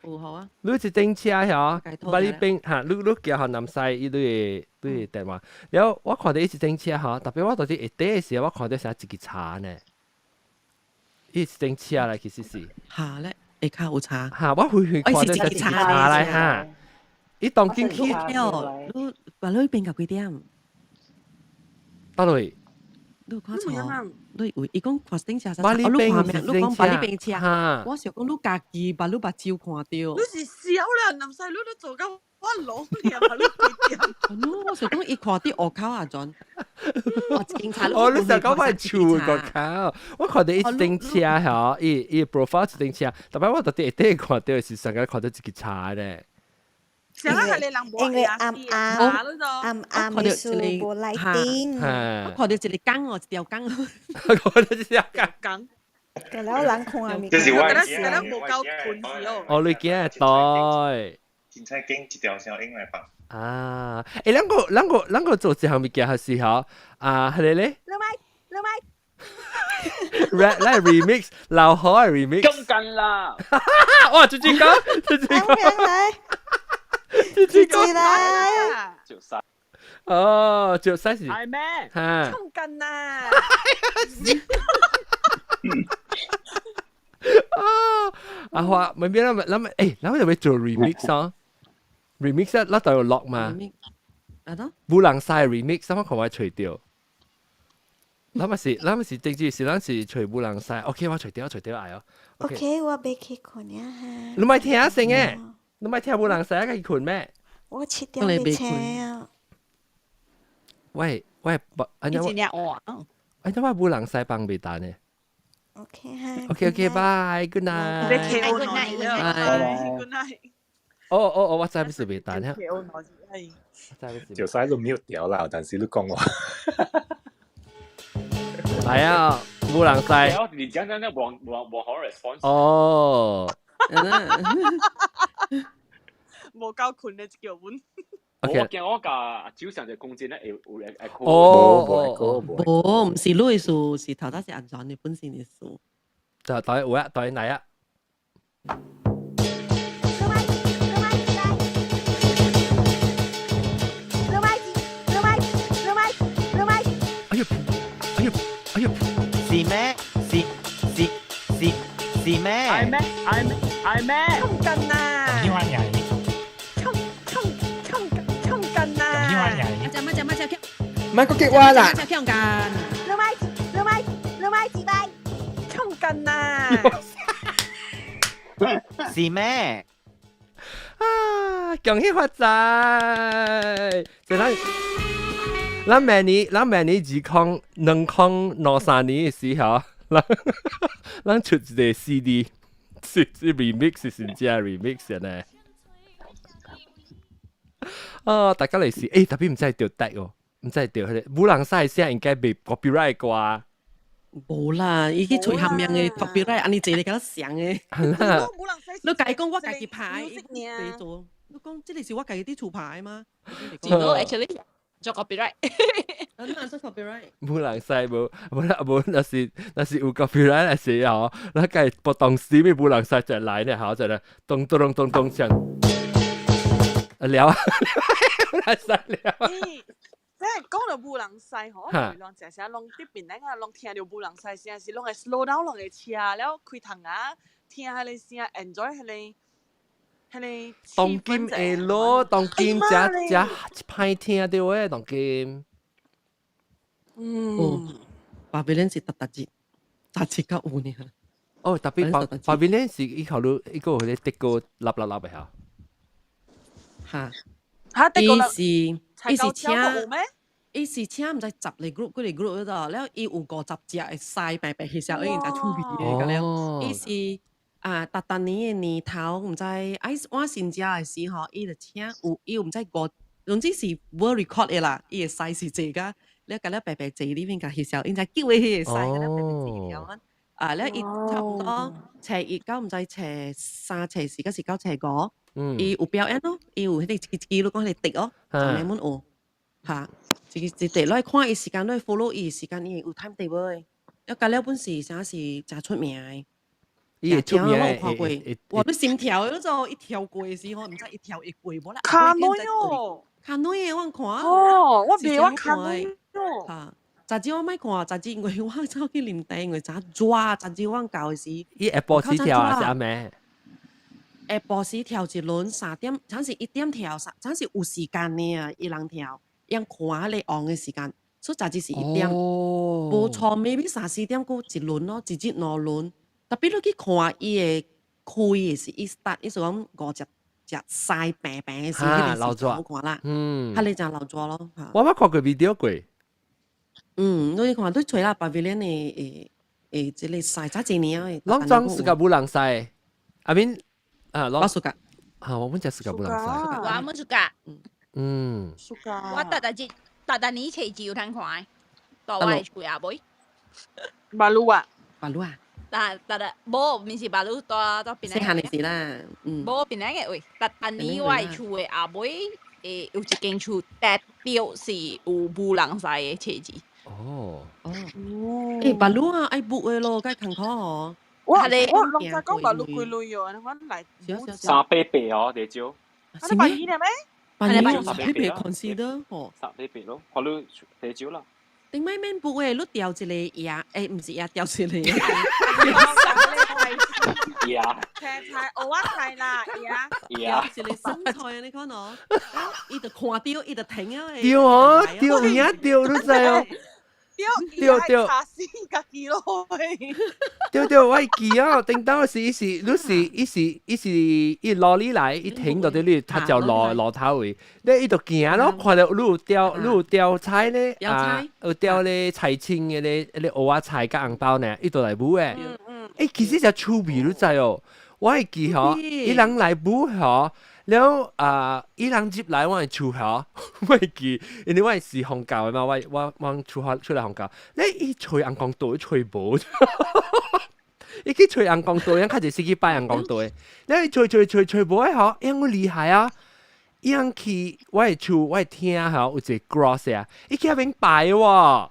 有好啊。你一頂車嗬，巴哩邊嚇，你你寄予南西，伊你的你的電話。然後我看著伊一頂車嗬，特別我到佇下底的時候，我看著啥一支茶呢？伊一頂車來其實是。嚇咧，下跤有茶。嚇，我遠遠看著一支茶來嚇。伊當今去。你巴哩邊到幾點？倒落去。你有看錯？你有伊講看頂車啥？巴哩邊你講巴哩邊車，我想講你家己把你目睭看著。你是笑啦，南西你都做到我老了，把你幾點？我想講伊看佇外口啊，陣。哦，你想講我厝個口，我看著伊一頂車吼，伊伊 profile 一頂車，特別我到佇下底看著是上個看著一支茶咧。因為暗暗暗暗的時無 lighting，我看著一個缸哦，一條缸。看著一條缸。個了人看物。這是我的囝，無夠困去哦。哦，你囝對。凊彩揀一條小英來放。啊，誒，咱個咱個咱個做這項物件係時候啊，係咧咧。你咪你咪。來 remix，老好嘅 remix。咁緊啦！哇，豬豬講，豬豬講。豬豬來。就塞。哦，就塞是。係咩？嚇。衝緊啊！啊！阿華，咪邊啦？諗誒，諗就要做 remix 啊？remix 啊，咱就有落嘛？啊都？無人使 remix，我看我揣著。咱咪是，咱咪是，政治是咱是揣無人使。OK，我揣著，我揣著愛哦。 OK，我欲去睏啊哈。你莫聽先誒，你莫聽無人使去睏咩？我7點欲醒啊。喂喂，你真正餓啊！哎，點解無人使放袂彈呢？OK 哈。 OK OK，bye，good night。 Good night，good night。哦哦哦，我知你是袂等下。就使你 mute 掉啦，但是你講話。係啊，無人知。你講講講，無無無好 response。哦。無夠困的叫阮。我驚我共酒上隻空間咧會有會哦哦無，毋是你的事，是頭先是安怎的本身的事。就對有啊，對嚟啊。哎呦，哎呦，哎呦，是咩？是是是是咩？係咩？係咩？係咩？衝近啊！呢班人。衝衝衝衝近啊！呢班人。乜只乜只乜只？唔係個激話啦。只強近。你買你買你買幾擺？衝近啊！是咩？啊！恭喜發財！就咱咱明年，咱明年2023年的時候，咱咱出一個 CD，是是 remix 是真正 remix 呢。哦，大家嚟試，欸，特別毋知著得哦，毋知著彼個無人使聲應該袂 copyright 啩。無啦，伊去揣含樣的 copyright，按呢濟個敢若像的。係啦。你家己講我家己拍，伊袂做。你講這個是我家己佇厝拍的嗎？ No, actually 做 copyright。啊，做 copyright。無人使無，無啦無，若是若是有 copyright 的時候，咱家不當時咪無人使就來呢，好就來咚咚咚咚響。了啊，無人使了。即係講到無人使吼，我攏成成攏佇邊頂啊，攏聽著無人使聲，是攏會 slow down 攏會車了開窗啊，聽彼個聲，enjoy 彼個彼個。當今會咯，當今誠誠歹聽著的當今。嗯。巴比倫是逐逐日，逐日較有呢。哦，特別巴巴比倫是伊考慮伊個彼個德國立立立的嚇。嚇。嚇，德國伊是伊是請。伊是請毋知十個 group 幾個 group 嗰度，了伊有50隻會使白白翕相，已經真趣味的個了。伊是啊，逐逐年的年頭，毋知愛換新食的時吼，伊就請有伊毋知五，總之是 world record 的啦。伊的獅是濟甲，了共了白白坐裡面共翕相，𪜶才叫伊彼個獅，共了白白坐了。啊，了伊差不多初一到毋知初三、初四，抑是到初五，伊有表演咯，伊有彼個一支一支，你講彼個笛哦，專門有，嚇。一一直來看伊時間，來 follow 伊時間，伊有 time table 的。了，共了本是啥是誠出名的。伊會出名我有看過，哇！你心跳的，你做伊跳過的時候，毋知伊跳會過無啦？卡女哦，卡女的我看。哦，我袂我卡女哦。嚇！早知我莫看，早知因為我走去啉茶，因為早熱，早知我到的時。伊下晡時跳還是暗暝？下晡時跳一輪，3點，陣是1點跳，陣是有時間的啊，伊人跳。用看彼個旺的時間，所以早知是1點，無錯，maybe 三四點閣一輪咯，一日兩輪。特別你去看伊的開的是伊 start，伊是講50隻獅平平的時，彼個是好看啦。彼個誠流熱咯。我捌看過 video 過。嗯，你看你揣啦，pavilion 的誒誒，這個獅早幾年的。攏總 suka 無人使，I mean 啊，我 suka。啊，我本只 suka 無人使。我們 suka。我逐逐日逐逐年初二有通看，大我的厝阿妹。馬路啊，馬路啊。但逐逐無，毋是馬路，蹛蹛檳城。細漢的時啦，嗯。無檳城的位，逐逐年我的厝的後尾，會有一間厝，特別是有無人使的車子。哦。哦。欸，馬路啊，愛 book 的咯，較艱苦哦。我我攏知講馬路幾鐳哦，我來。 300八哦，地少。啊，你百二呢咩？百二三百八 consider 吼。 300八咯，看你地少啦。頂擺免 book 的，你調一個爺，欸，毋是爺，調一個。爺。青菜、蚵仔菜啦，爺。調一個生菜，你看哦，伊就看著，伊就停啊。對哦，對，有影對，你知哦。對對，查死家己咯。對對，我會記哦。頂當時伊是，你是伊是伊是伊羅里來，伊停到佇你，他叫路路頭位，你伊就行咯，看著你有吊你有吊菜咧，啊，有吊咧菜青的咧，彼個蚵仔菜佮紅包呢，伊就來買的。欸，其實誠趣味，你知哦？我會記吼，伊人來買吼，了啊，伊人入來我的厝吼，我會記，因為我是放教的嘛，我出出來放教，你伊揣尪公桌揣無，伊去揣尪公桌，樣較濟是去拜尪公桌的，你揣揣揣揣無的吼，樣厲害啊！伊樣去我的厝，我的廳吼有一個 cross 啊，伊去遐邊拜喎。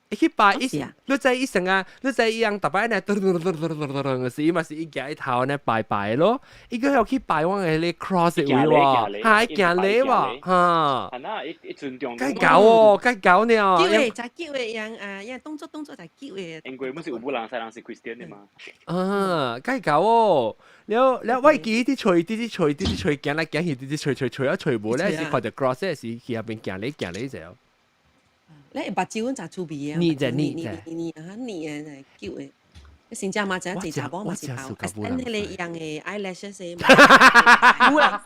伊去拜伊，你知伊成啊？你知伊樣逐擺呢？噔噔噔噔噔噔噔時，伊嘛是伊行伊頭呢拜拜咯。伊閣要去拜我的彼個 cross 位喎，哈，伊行禮喎，哈。係啦，伊伊尊重。該搞哦，該搞呢。叫的就叫的樣啊，樣動作動作就叫的。因為本是有某人西人是 Christian 的嘛。啊，該搞哦。了了，我會記啲揣啲啲揣啲啲揣行來行去，啲啲揣揣揣啊揣無咧，是看著 cross 是去遐邊行禮行禮就。你目睭阮就趣味啊，膩者膩者膩啊膩的，叫的。你新加嘛就一查某嘛是頭，啊，迄個樣的 eyelash 是。無人使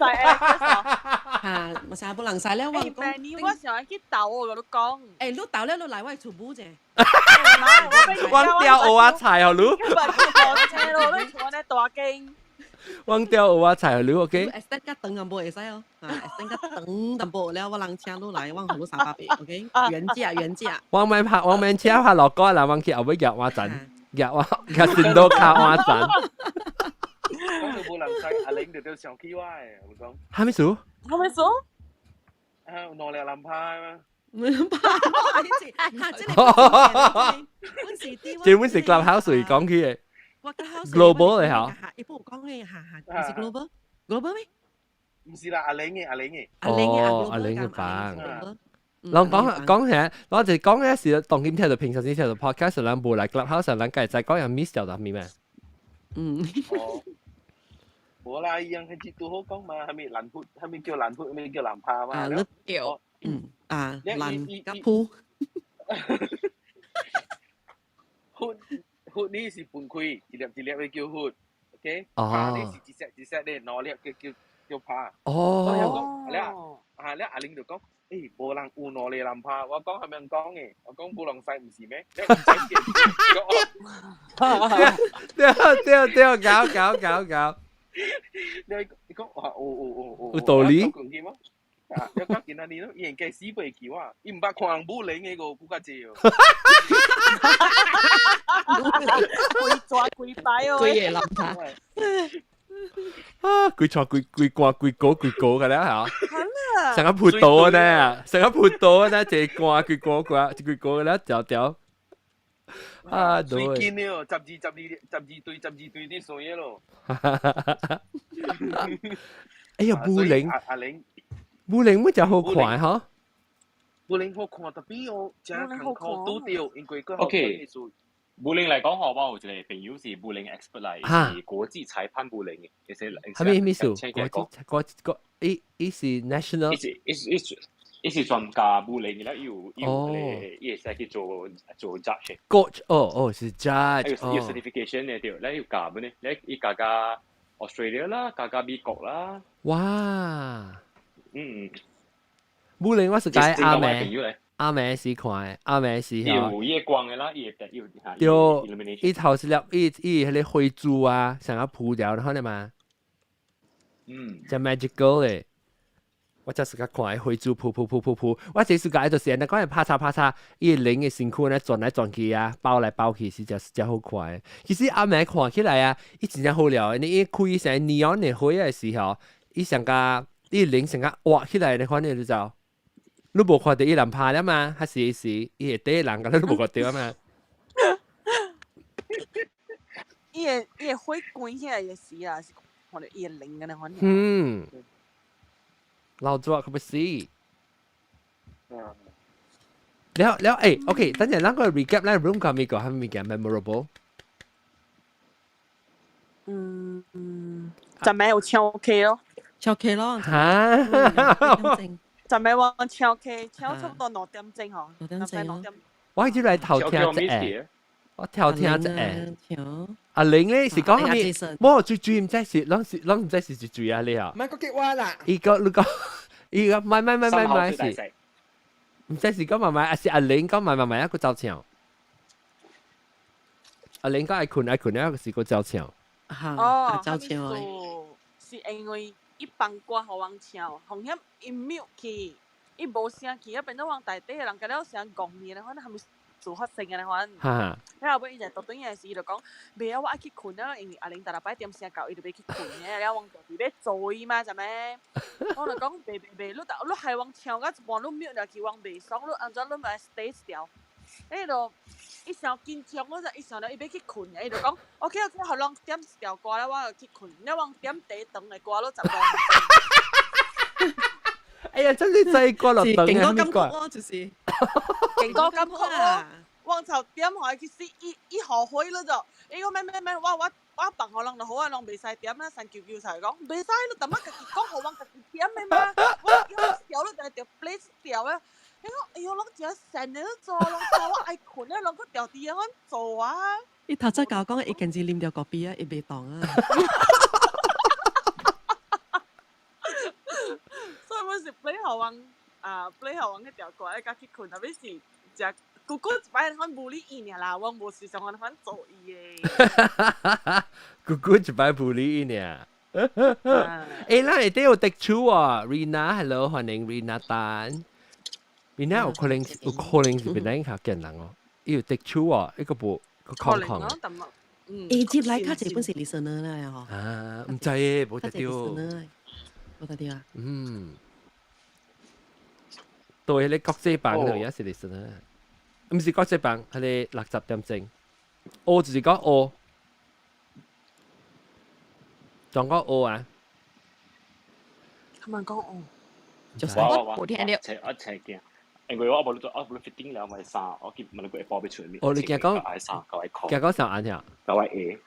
嚇，嘛是無人使了，我講。你我想去鬥我同你講。欸，你鬥了，你來我厝母者。我掉蚵仔菜哦，你。我車咯，你坐呢大間。我掉蚵仔菜哦，你 OK？ extend 較長淡薄會使哦，啊，extend 較長淡薄了，我人請你來，我予你300倍，OK？原價原價。我免拍，我免請拍落歌啦，我去後尾夾碗盞，夾碗夾線都卡碗盞。講到無人使，阿玲就都想起我的，我講。啥物事？啥物事？啊，兩粒藍拍嘛。藍拍，哈，這個本是啲。這本是 Clubhouse 講起的。Global 嘅嚇，伊不有講嘅，嚇嚇，是 global，global 咩？唔是啦，阿玲嘅，阿玲嘅。阿玲嘅，哦，阿玲嘅版。人講講起，我就講嘅是當今聽到平常時聽到 podcast，人無來 Clubhouse，人家在講人 miss 掉咗咩咩？嗯。無啦，伊樣係節都好講嘛，係咪藍潑？係咪叫藍潑？係咪叫藍拍嘛？啊，你叫，嗯啊，藍甲鋪。潑。血呢是分開，一粒一粒的叫血，OK？拍呢是一隻一隻的，兩粒叫叫叫拍。哦。了啊了，阿玲就講，欸，無人有兩粒人拍，我講係咪講的？我講無人使毋是咩？你唔使見。對對對，搞搞搞搞。你你講哇，有有有有。有道理。啊！你講今仔日咯，伊應該死袂去我，伊毋捌看人舞龍的個，不較濟哦。規抓規擺哦，規個人拍。啊！規錯規規掛規個規個個了嚇，成個撲刀呢，成個撲刀呢，一個掛規個掛，一規個了條條。啊，對。水緊了，十二十二十二對十二對啲水咯。哎呀，武靈，阿玲。武靈乜就好看嗬？武靈好看，特別哦，真艱苦拄著，因為佢 OK。武靈嚟講，我有一個朋友是武靈 expert 嚟，是國際裁判武靈嘅，而且係咩意思？國際國國伊伊是 national，伊是伊是伊是專家武靈嘅啦，伊有伊有伊會使去做做 judge。 coach 哦哦是 judge，有 certification 嘅對，你有教咩呢？你伊教教 Australia 啦，教教美國啦。哇！嗯，武靈我是解阿妹，阿妹是看，阿妹是有夜光的啦，伊會有對，伊頭是粒伊伊彼個花珠啊，成個鋪掉，然後呢嘛，嗯，真 magical 的，我真是較看花珠鋪鋪鋪鋪鋪，我這是解就是那講拍叉拍叉，伊靈的身軀呢轉來轉去啊，包來包去是真真好看。其實阿妹看起來啊，伊真正好料，你伊開成 neon 的花的時候，伊上個。伊靈成個挖起來，你看你就知，你無看到伊人拍了嘛？還是是伊會底人，佮你無看到嘛？伊會伊會火關起來的時啊，是看到伊的靈咁樣款。嗯，老早可不是。了了，欸，OK，等陣咱個 recap 咱 room 個咪個係咪件 memorable？嗯，昨暝有唱 K 咯。唱 K 咯，嚇！昨暝我唱 K，唱差不多兩點鐘嗬，兩點鐘兩點。我入來頭聽一下，我頭聽一下。阿玲咧是講咩？冇最最毋知是，攏是攏毋知是最最啊你啊！唔係個激話啦。伊個你講，伊個買買買買買是，毋知是講買買，還是阿玲講買買買一個走唱。阿玲講愛睏愛睏，一個是個走唱。嚇，哦，走唱是因為。伊放歌予阮唱，風險伊 mute 去，伊無聲去，啊變做阮台底的人甲了聲戇去咧，反正係咪事發生的咧款。了後尾伊就倒轉來時，伊就講，袂啊，我愛去睏啊，因為阿玲逐禮拜點聲到，伊就欲去睏的，了阮就佇咧做伊嘛，知無？我就講袂袂袂，你你害阮唱到一半，你 mute 入去，阮袂爽，你按怎你來 stay 一條？伊就伊傷緊張，我就伊想著伊欲去睏，伊就講 OK OK，予人點一條歌了，我就去睏。了阮點第一長的歌，你15 哎呀，真係真歌落是頓勁歌金曲啊！咯，就是勁歌金曲咯。阮頭點予伊去死，伊伊後悔了就，伊講免免免，我我我放予人就好啊，人袂使點啊，三九九才講袂使，你淡仔家己講，予阮家己點的嘛。我我條你就著 play 一條啊。伊講哎喲，攏真善的做，攏知我愛睏的，攏閣調佇阮做啊。伊頭先共我講，伊近時啉著咖啡啊，伊袂當啊。所以阮是 play 予阮啊，play 予阮彼條歌，愛佮去睏，特別是食姑姑一擺款無理伊爾啦，阮無時常按款做伊的。姑姑一擺無理伊爾。欸，咱下底有特殊啊，Rina，hello，歡迎 Rina 丹。Rina 有可能有可能是檳城較見人哦，伊有特殊哦，伊個無個空空。伊接來較濟本是 listener 啦，嗬。啊，毋知誒，無得較濟著。 listener，無得著啊。嗯，對，彼個國際版的也是 listener，毋是國際版，彼個60點鐘。學就是講學，仲講學啊？他們講學。就是我我無聽著。我切驚，因為我無做，我無 fitting 了，我衫，我去問你個下晡欲出面。哦，你驚講？愛衫，九愛褲。驚講啥按呀？九愛鞋。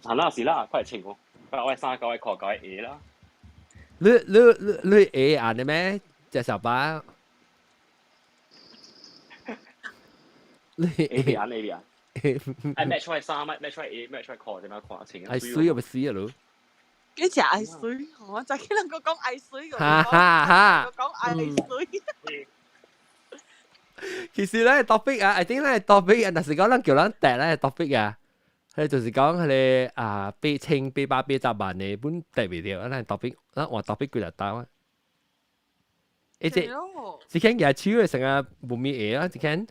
啊，那是啦，快穿哦。我愛衫，九愛褲，九愛鞋啦。你你你你鞋按的咩？隻小巴。你鞋按鞋按。愛 match 出來衫，match 出來鞋，match 出來褲，點樣看穿？愛水又欲死啊囉！你食愛水，我早起人閣講愛水，哈哈哈！講愛水。其實咧 topic 啊，I think 咧 topic 啊，若是講咱叫咱訂咧 topic 啊，彼就是講彼个啊8,880萬的本訂袂著，咱 topic 咱換 topic 幾若單啊？欸，這這間舉手的成日無物下啊，這間。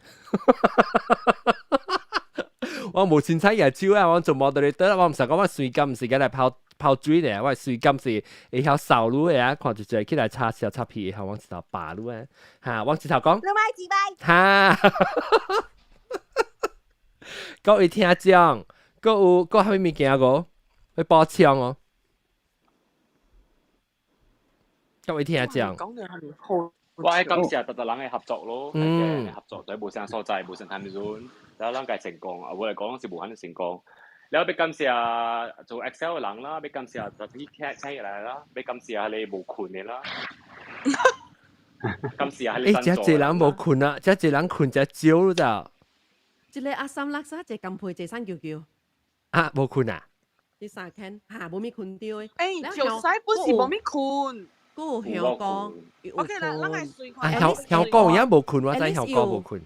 我無凊彩舉手啊，我做 moderator，我毋是講我隨甘時間來拋拋水咧，我隨甘是會曉掃路的啊，看一個起來擦小擦皮，會曉往一頭拔路啊，哈，往一頭講。你買幾擺？哈，各位聽眾，閣有閣啥物物件無？欲補充哦。各位聽眾。我愛感謝逐逐人的合作咯，合作對無相所在，無相 time zone，然後咱家成功，啊，我來講是無可能成功。了欲感謝做 Excel 的人啦，欲感謝就去聽聽起來啦，欲感謝彼个無睏的啦，感謝彼個欸，這濟人無睏啊，這濟人睏真少咋？這个阿三垃圾，一個金配，一個三九九。啊，無睏啊？這三間哈，無物睏著的。欸，就使本是無物睏。閣有香港，OK 啦，咱來隨看。啊，香香港有影無睏，我知香港無睏。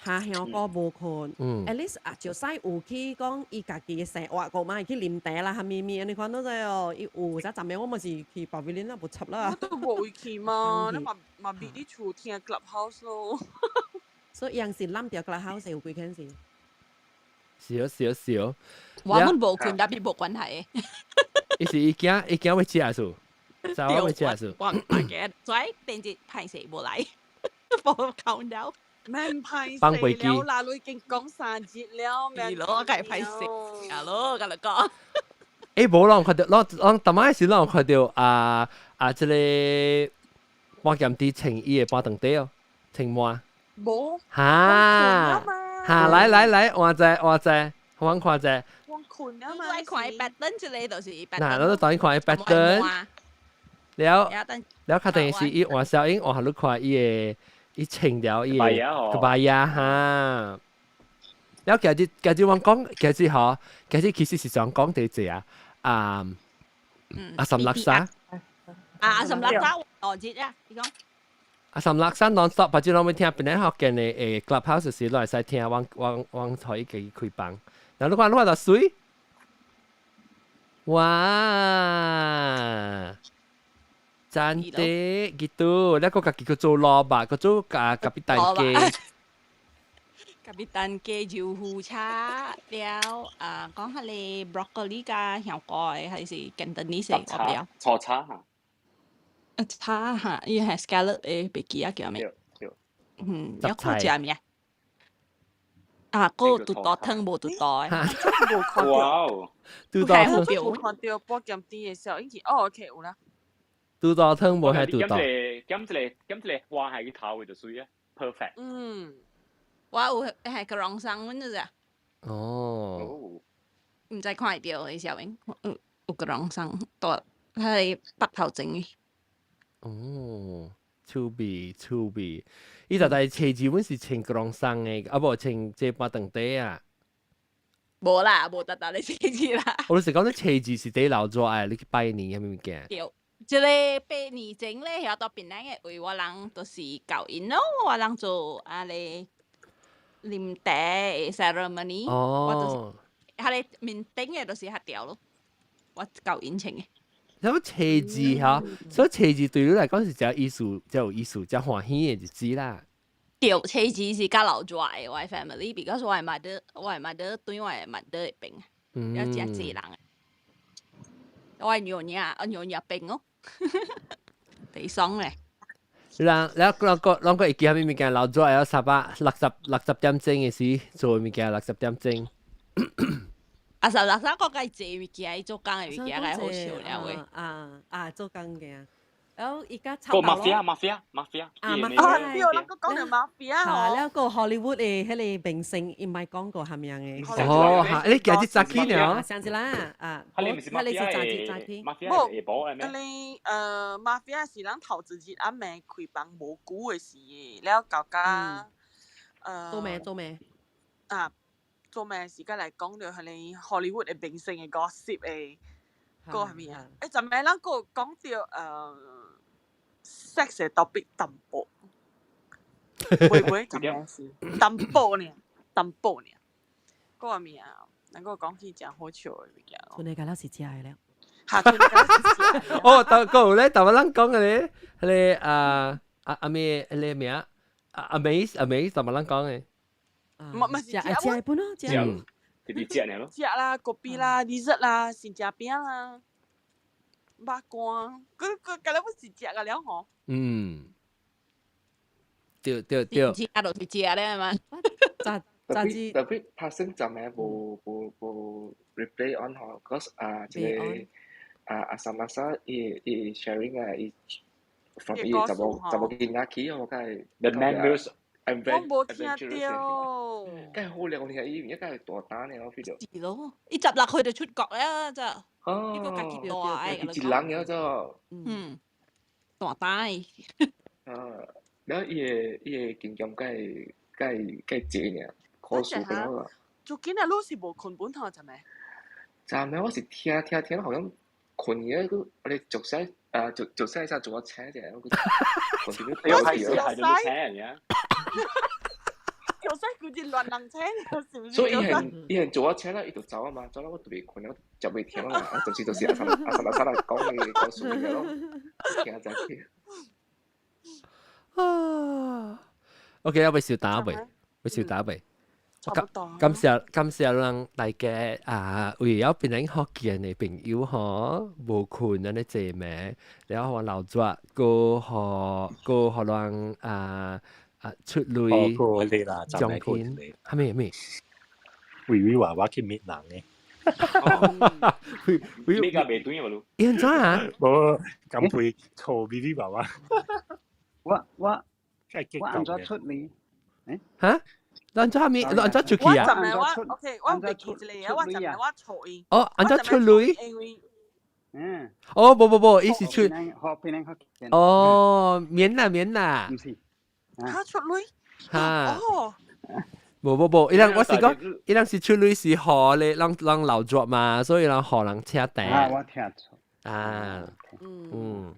哈，香港無睏。At least 啊，就使有去講伊家己的生活個嘛，去啉茶啦，啥物物，按呢款都知哦。伊有，才昨暝我嘛是去 Pavilion 啦，無插啦。我都無會去嘛，你嘛嘛佇咧厝聽 Clubhouse 咯。所以伊是攬著 Clubhouse 有幾間是。是哦，是哦，是哦。我們無睏，但係無關係。伊是伊驚，伊驚欲食數。就我欲食數。我唔記得，所以電子歹勢無來，無 count 到。免歹勢了啦，你已經講3日了，免。咯，梗係歹勢，啊咯，佮你講。欸，無人看著，攏攏逐擺時攏看著啊啊！這個半鹹豬穿伊的半長底哦，穿滿。無。哈哈！來來來，換者換者，我看者。我睏了嘛。我看伊白燈這個就是白。嗱，我都當伊看伊白燈。了了，較等於是伊換小英，換予你看伊的。伊穿了伊的個白呀哈，了今日今日我講，今日吼，今日其實是想講第一啊，啊阿三垃圾，啊阿三垃圾哦，節啊，你講。阿三垃圾 non stop，把這攏欲聽，檳城福建的誒 clubhouse 時，攏會使聽，阮阮阮予伊家己開房。嗱，你看你看就媠，哇！真的，gitu，你個家己去做蘿蔔，個做咖咖啡蛋雞。咖啡蛋雞就腐茶了啊，講下你 broccoli 加香瓜的，還是 Cantonese 我不了。炒茶哈。啊茶哈，伊係 scallop 的，袂記啊叫咩？嗯，有看食咩？啊，個肚肚湯無肚肚的。無看到。哇哦！肚肚湯。無看到波鹹甜的時候，應該哦，OK 有啦。肚肚湯無係肚肚。減一個花係去頭的就水啊，perfect。嗯。我有係個龍生阮就是。哦。毋知看會著的小明，有個龍生大，係北頭整的。哦，趣味趣味，伊就在車子本是穿龍生的，啊無穿這巴長底啊。無啦，無特特你車子啦。我就是講你車子是佇老早愛你去拜年啥物物件。對，這個8年前咧，遐到檳城的位，我人就是教𪜶咯，我人做啊咧啉茶的 ceremony，我就是彼个面頂的就是較條咯，我教𪜶穿的。什麼車子哈？所以車子對你來講是真意思，真有意思，真歡喜的日子啦。對，車子是較老熱的，我的 family，because 我的 mother，我的 mother 對我的 mother 的邊，有誠濟人的。我的娘娘，娘娘邊哦，地爽咧。人，了人個會記啥物物件？老熱要360點鐘的時做物件，六十點鐘。啊，十六三個該做物件，伊做工的物件該好笑了喂。啊啊，做工嘅。然後而家個 mafia mafia mafia 啊，mafia，對，人個講到 mafia 嚇，了個 Hollywood 的彼個明星，伊毋係講過蝦米樣的。哦，嚇，你今日早起呢？上次啦，啊，彼個是彼個是早起早起。 mafia 下晡的咩？彼個mafia 是人頭一日暗暝開房無久的時，了到甲做咩做咩？啊，做咩時間來講著彼個 Hollywood 的明星的 gossip 的，個蝦米啊？昨暝咱閣講著sex 的 topic 淡薄，會唔會昨暝是淡薄呢？淡薄呢？個蝦米啊？咱閣講起誠好笑的物件。春你個了是食的了。嚇，春你個是食。哦，但閣有咧，台灣人講的咧，彼個啊啊啊咩，彼個名啊 Amaze Amaze，台灣人講的。唔唔是食食的本咯，食。直直食呢咯。食啦，咖啡啦，dessert 啦，先食餅啦，肉乾，佢佢今日不是食個了吼。嗯，對對對。食就是食咧嘛。早特別特別發生就咩無無無 replay on 吼，cause 啊，這個啊阿薩瑪莎伊伊 sharing 啊，伊 from 伊查某查某囡仔起吼，梗係 The man moves 我無聽到。梗係好靚，你睇伊而家梗係大膽呢，我 feel 到。是咯，伊16歲就出國了，就。哦。伊個家己大的。一人了就。嗯，大膽。啊，了伊個伊個經驗梗係梗係梗係濟呢，考試咁樣啊。最近啊，你是無困本頭，就咩？昨暝我是聽聽聽，好像困去個，我哋做晒啊，做做晒晒做咗車啫，我困到開始係做車人嘅。做晒佢啲亂人車，是唔是？所以伊係伊係做咗車啦，伊就走啊嘛，走啦我特別困，我就未聽啊嘛，就是阿三阿三阿三來講嘅講述嘅咯，聽就去。啊，OK，我欲小打未？欲小打未？感感謝感謝咱大家啊，為了檳城福建的朋友吼，無困按呢坐暝，了予老熱，閣予閣予咱啊啊出類獎品，啥物啥物？微微話我去滅人嘅，微微個袂對無？伊按怎啊？無咁會錯微微娃娃。我我我按怎出嚟？誒？嚇？按怎蝦米？按怎出去啊？我昨暝我 OK，我袂記一個，我昨暝我錯伊。哦，按怎出嚟？嗯。哦，無無無，伊是出。哦，免啦免啦。毋是。嚇出嚟？嚇。哦。無無無，伊人我是講，伊人是出嚟是予咧，人人留作嘛，所以人予人請茶。啊，我聽錯。啊。嗯。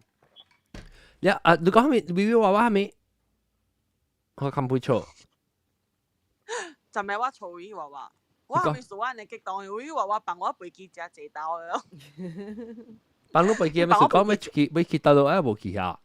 呀啊，你講蝦米？微微娃娃蝦米？我看不錯。昨暝我錯伊娃娃，我還沒說按呢激動，因為娃娃幫我飛機食濟刀的。幫你飛機，咪是講欲去欲去佗落啊？無去啊？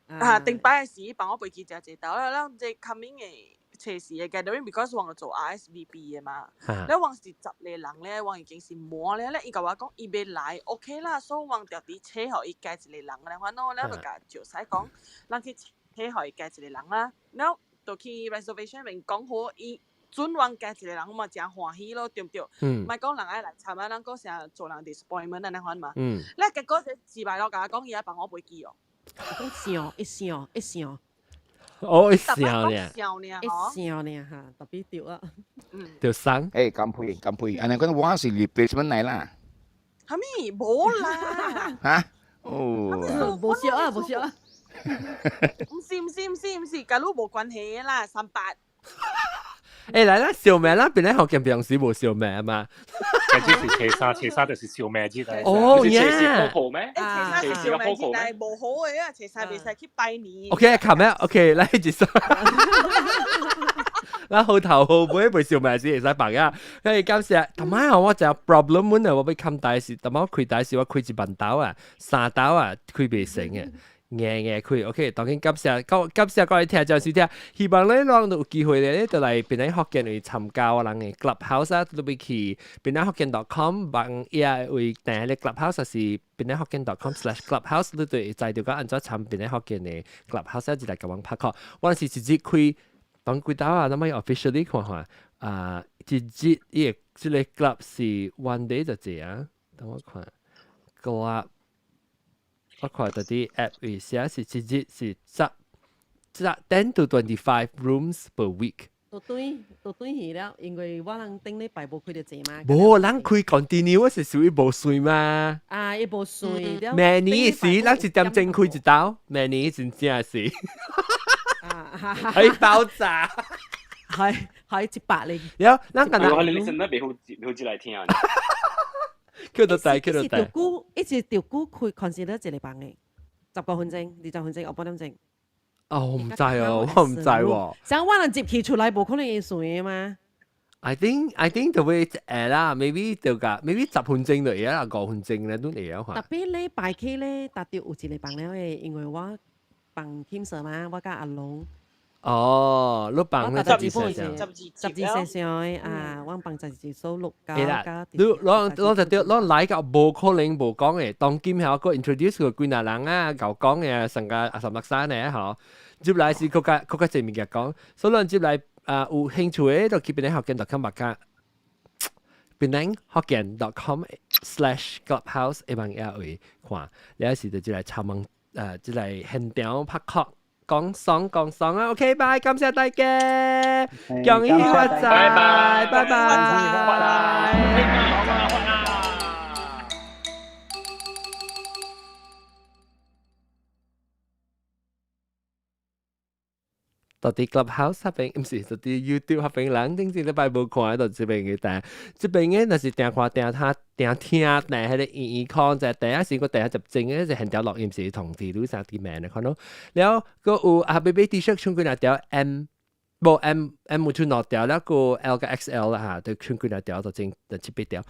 啊，頂擺的時幫我飛機誠濟兜啦，咱這 coming 的測試的 gathering，because 我做 RSVP 的嘛，了我是10個人咧，我已經是滿了咧，伊共我講伊欲來，OK 啦，所以我著佇揣予伊加一個人咧，反正了就共石使講，咱去揣予伊加一個人啦，了就去 reservation 面講好，伊準阮加一個人，我嘛誠歡喜咯，對毋對？莫講人愛來參啊，咱閣成做人 disappointment 按呢款嘛。了結果這禮拜六共我講伊愛放我飛機哦。講笑一笑一笑。哦，一笑呢？一笑呢嚇，特別對啊。對生。誒，乾杯乾杯，按呢講我是 replacement 來啦。啥物？無啦。嚇？哦。無笑啊，無笑啊。毋是毋是毋是毋是，佮你無關係啦，38。誒，來啦，燒賣啦，本來福建平時無燒賣嘛。其實是初三，初三就是燒賣節嚟。哦，耶！鋪咩？初三是燒賣節，但係無好嘅啊，初三袂使去拜年。 OK，琴日 OK，來一首。咱好頭好尾袂燒賣時會使放啊。跟住感謝，頭擺我就 problem 滿啊，我欲冚大時，頭擺我開大時我開一萬刀啊，三刀啊，開袂成嘅。硬硬開，OK，當然感謝，感謝各位聽眾收聽，希望你攏有機會咧，就來檳城福建去參加我人的 Clubhouse 啊，都欲去檳城福建 .com 網頁位訂咧 Clubhouse 是檳城福建 .com/clubhouse，你就會知著講按怎參檳城福建的 Clubhouse，一來共阮拍 call。我是一日開，當幾刀啊，那麼 officially 看看，啊，一日伊個這個 club 是 one day 就這啊，等我看 club。我看到啲 app 位寫是一日是十10 to 25 rooms per week。都對都對去了，因為我人頂禮拜無開著濟嘛。無，人開 continue 是屬於無算嘛。啊，伊無算了。明年時，咱一點鐘開一刀，明年真正是。係爆炸。係係100零。了，咱敢若。我你真的袂好袂好來聽。叫到大，叫到大。一條久，一直條久開 consider 一個房的，10個分鐘、20分鐘、後半點鐘。哦，我毋知哦，我毋知喎。像我人接起出來，無可能會算的嘛。 I think 就會會啦，maybe 就個 maybe 10分鐘就會啦，5分鐘咧都會曉。特別禮拜起咧，達到有一個房了的，因為我幫 Kim Sir 嘛，我佮阿龍。哦，你幫咧十二歲12歲上的啊，我幫12歲六九加。你攞攞就對，攞來個無可能無講的，當今係個 introduce 個幾若人啊，𠢕講的，上個阿十六三呢吼，接來是閣較閣較濟物件講，所以咱接來啊有興趣的就去檳城福建 .com 目加檳城福建 .com/clubhouse 一網頁位看，了是就這來參問，這來現場拍 call。講爽講爽啊！OK，拜，感謝大家，恭喜發財，拜拜拜。到佇 Clubhouse 彼邊，毋是到佇 YouTube 彼邊人，頂一禮拜無看到這邊嘅但，這邊嘅若是定看定聽定聽，但彼个圓圓空在第一時個第一集正嘅是現條錄音是同地魯三啲名嘅看到，了閣有啊欲買 T-shirt 穿幾若條 M，無 M M 有出兩條，了閣 L 佮 XL 啦嚇，都穿幾若條就整就七八條。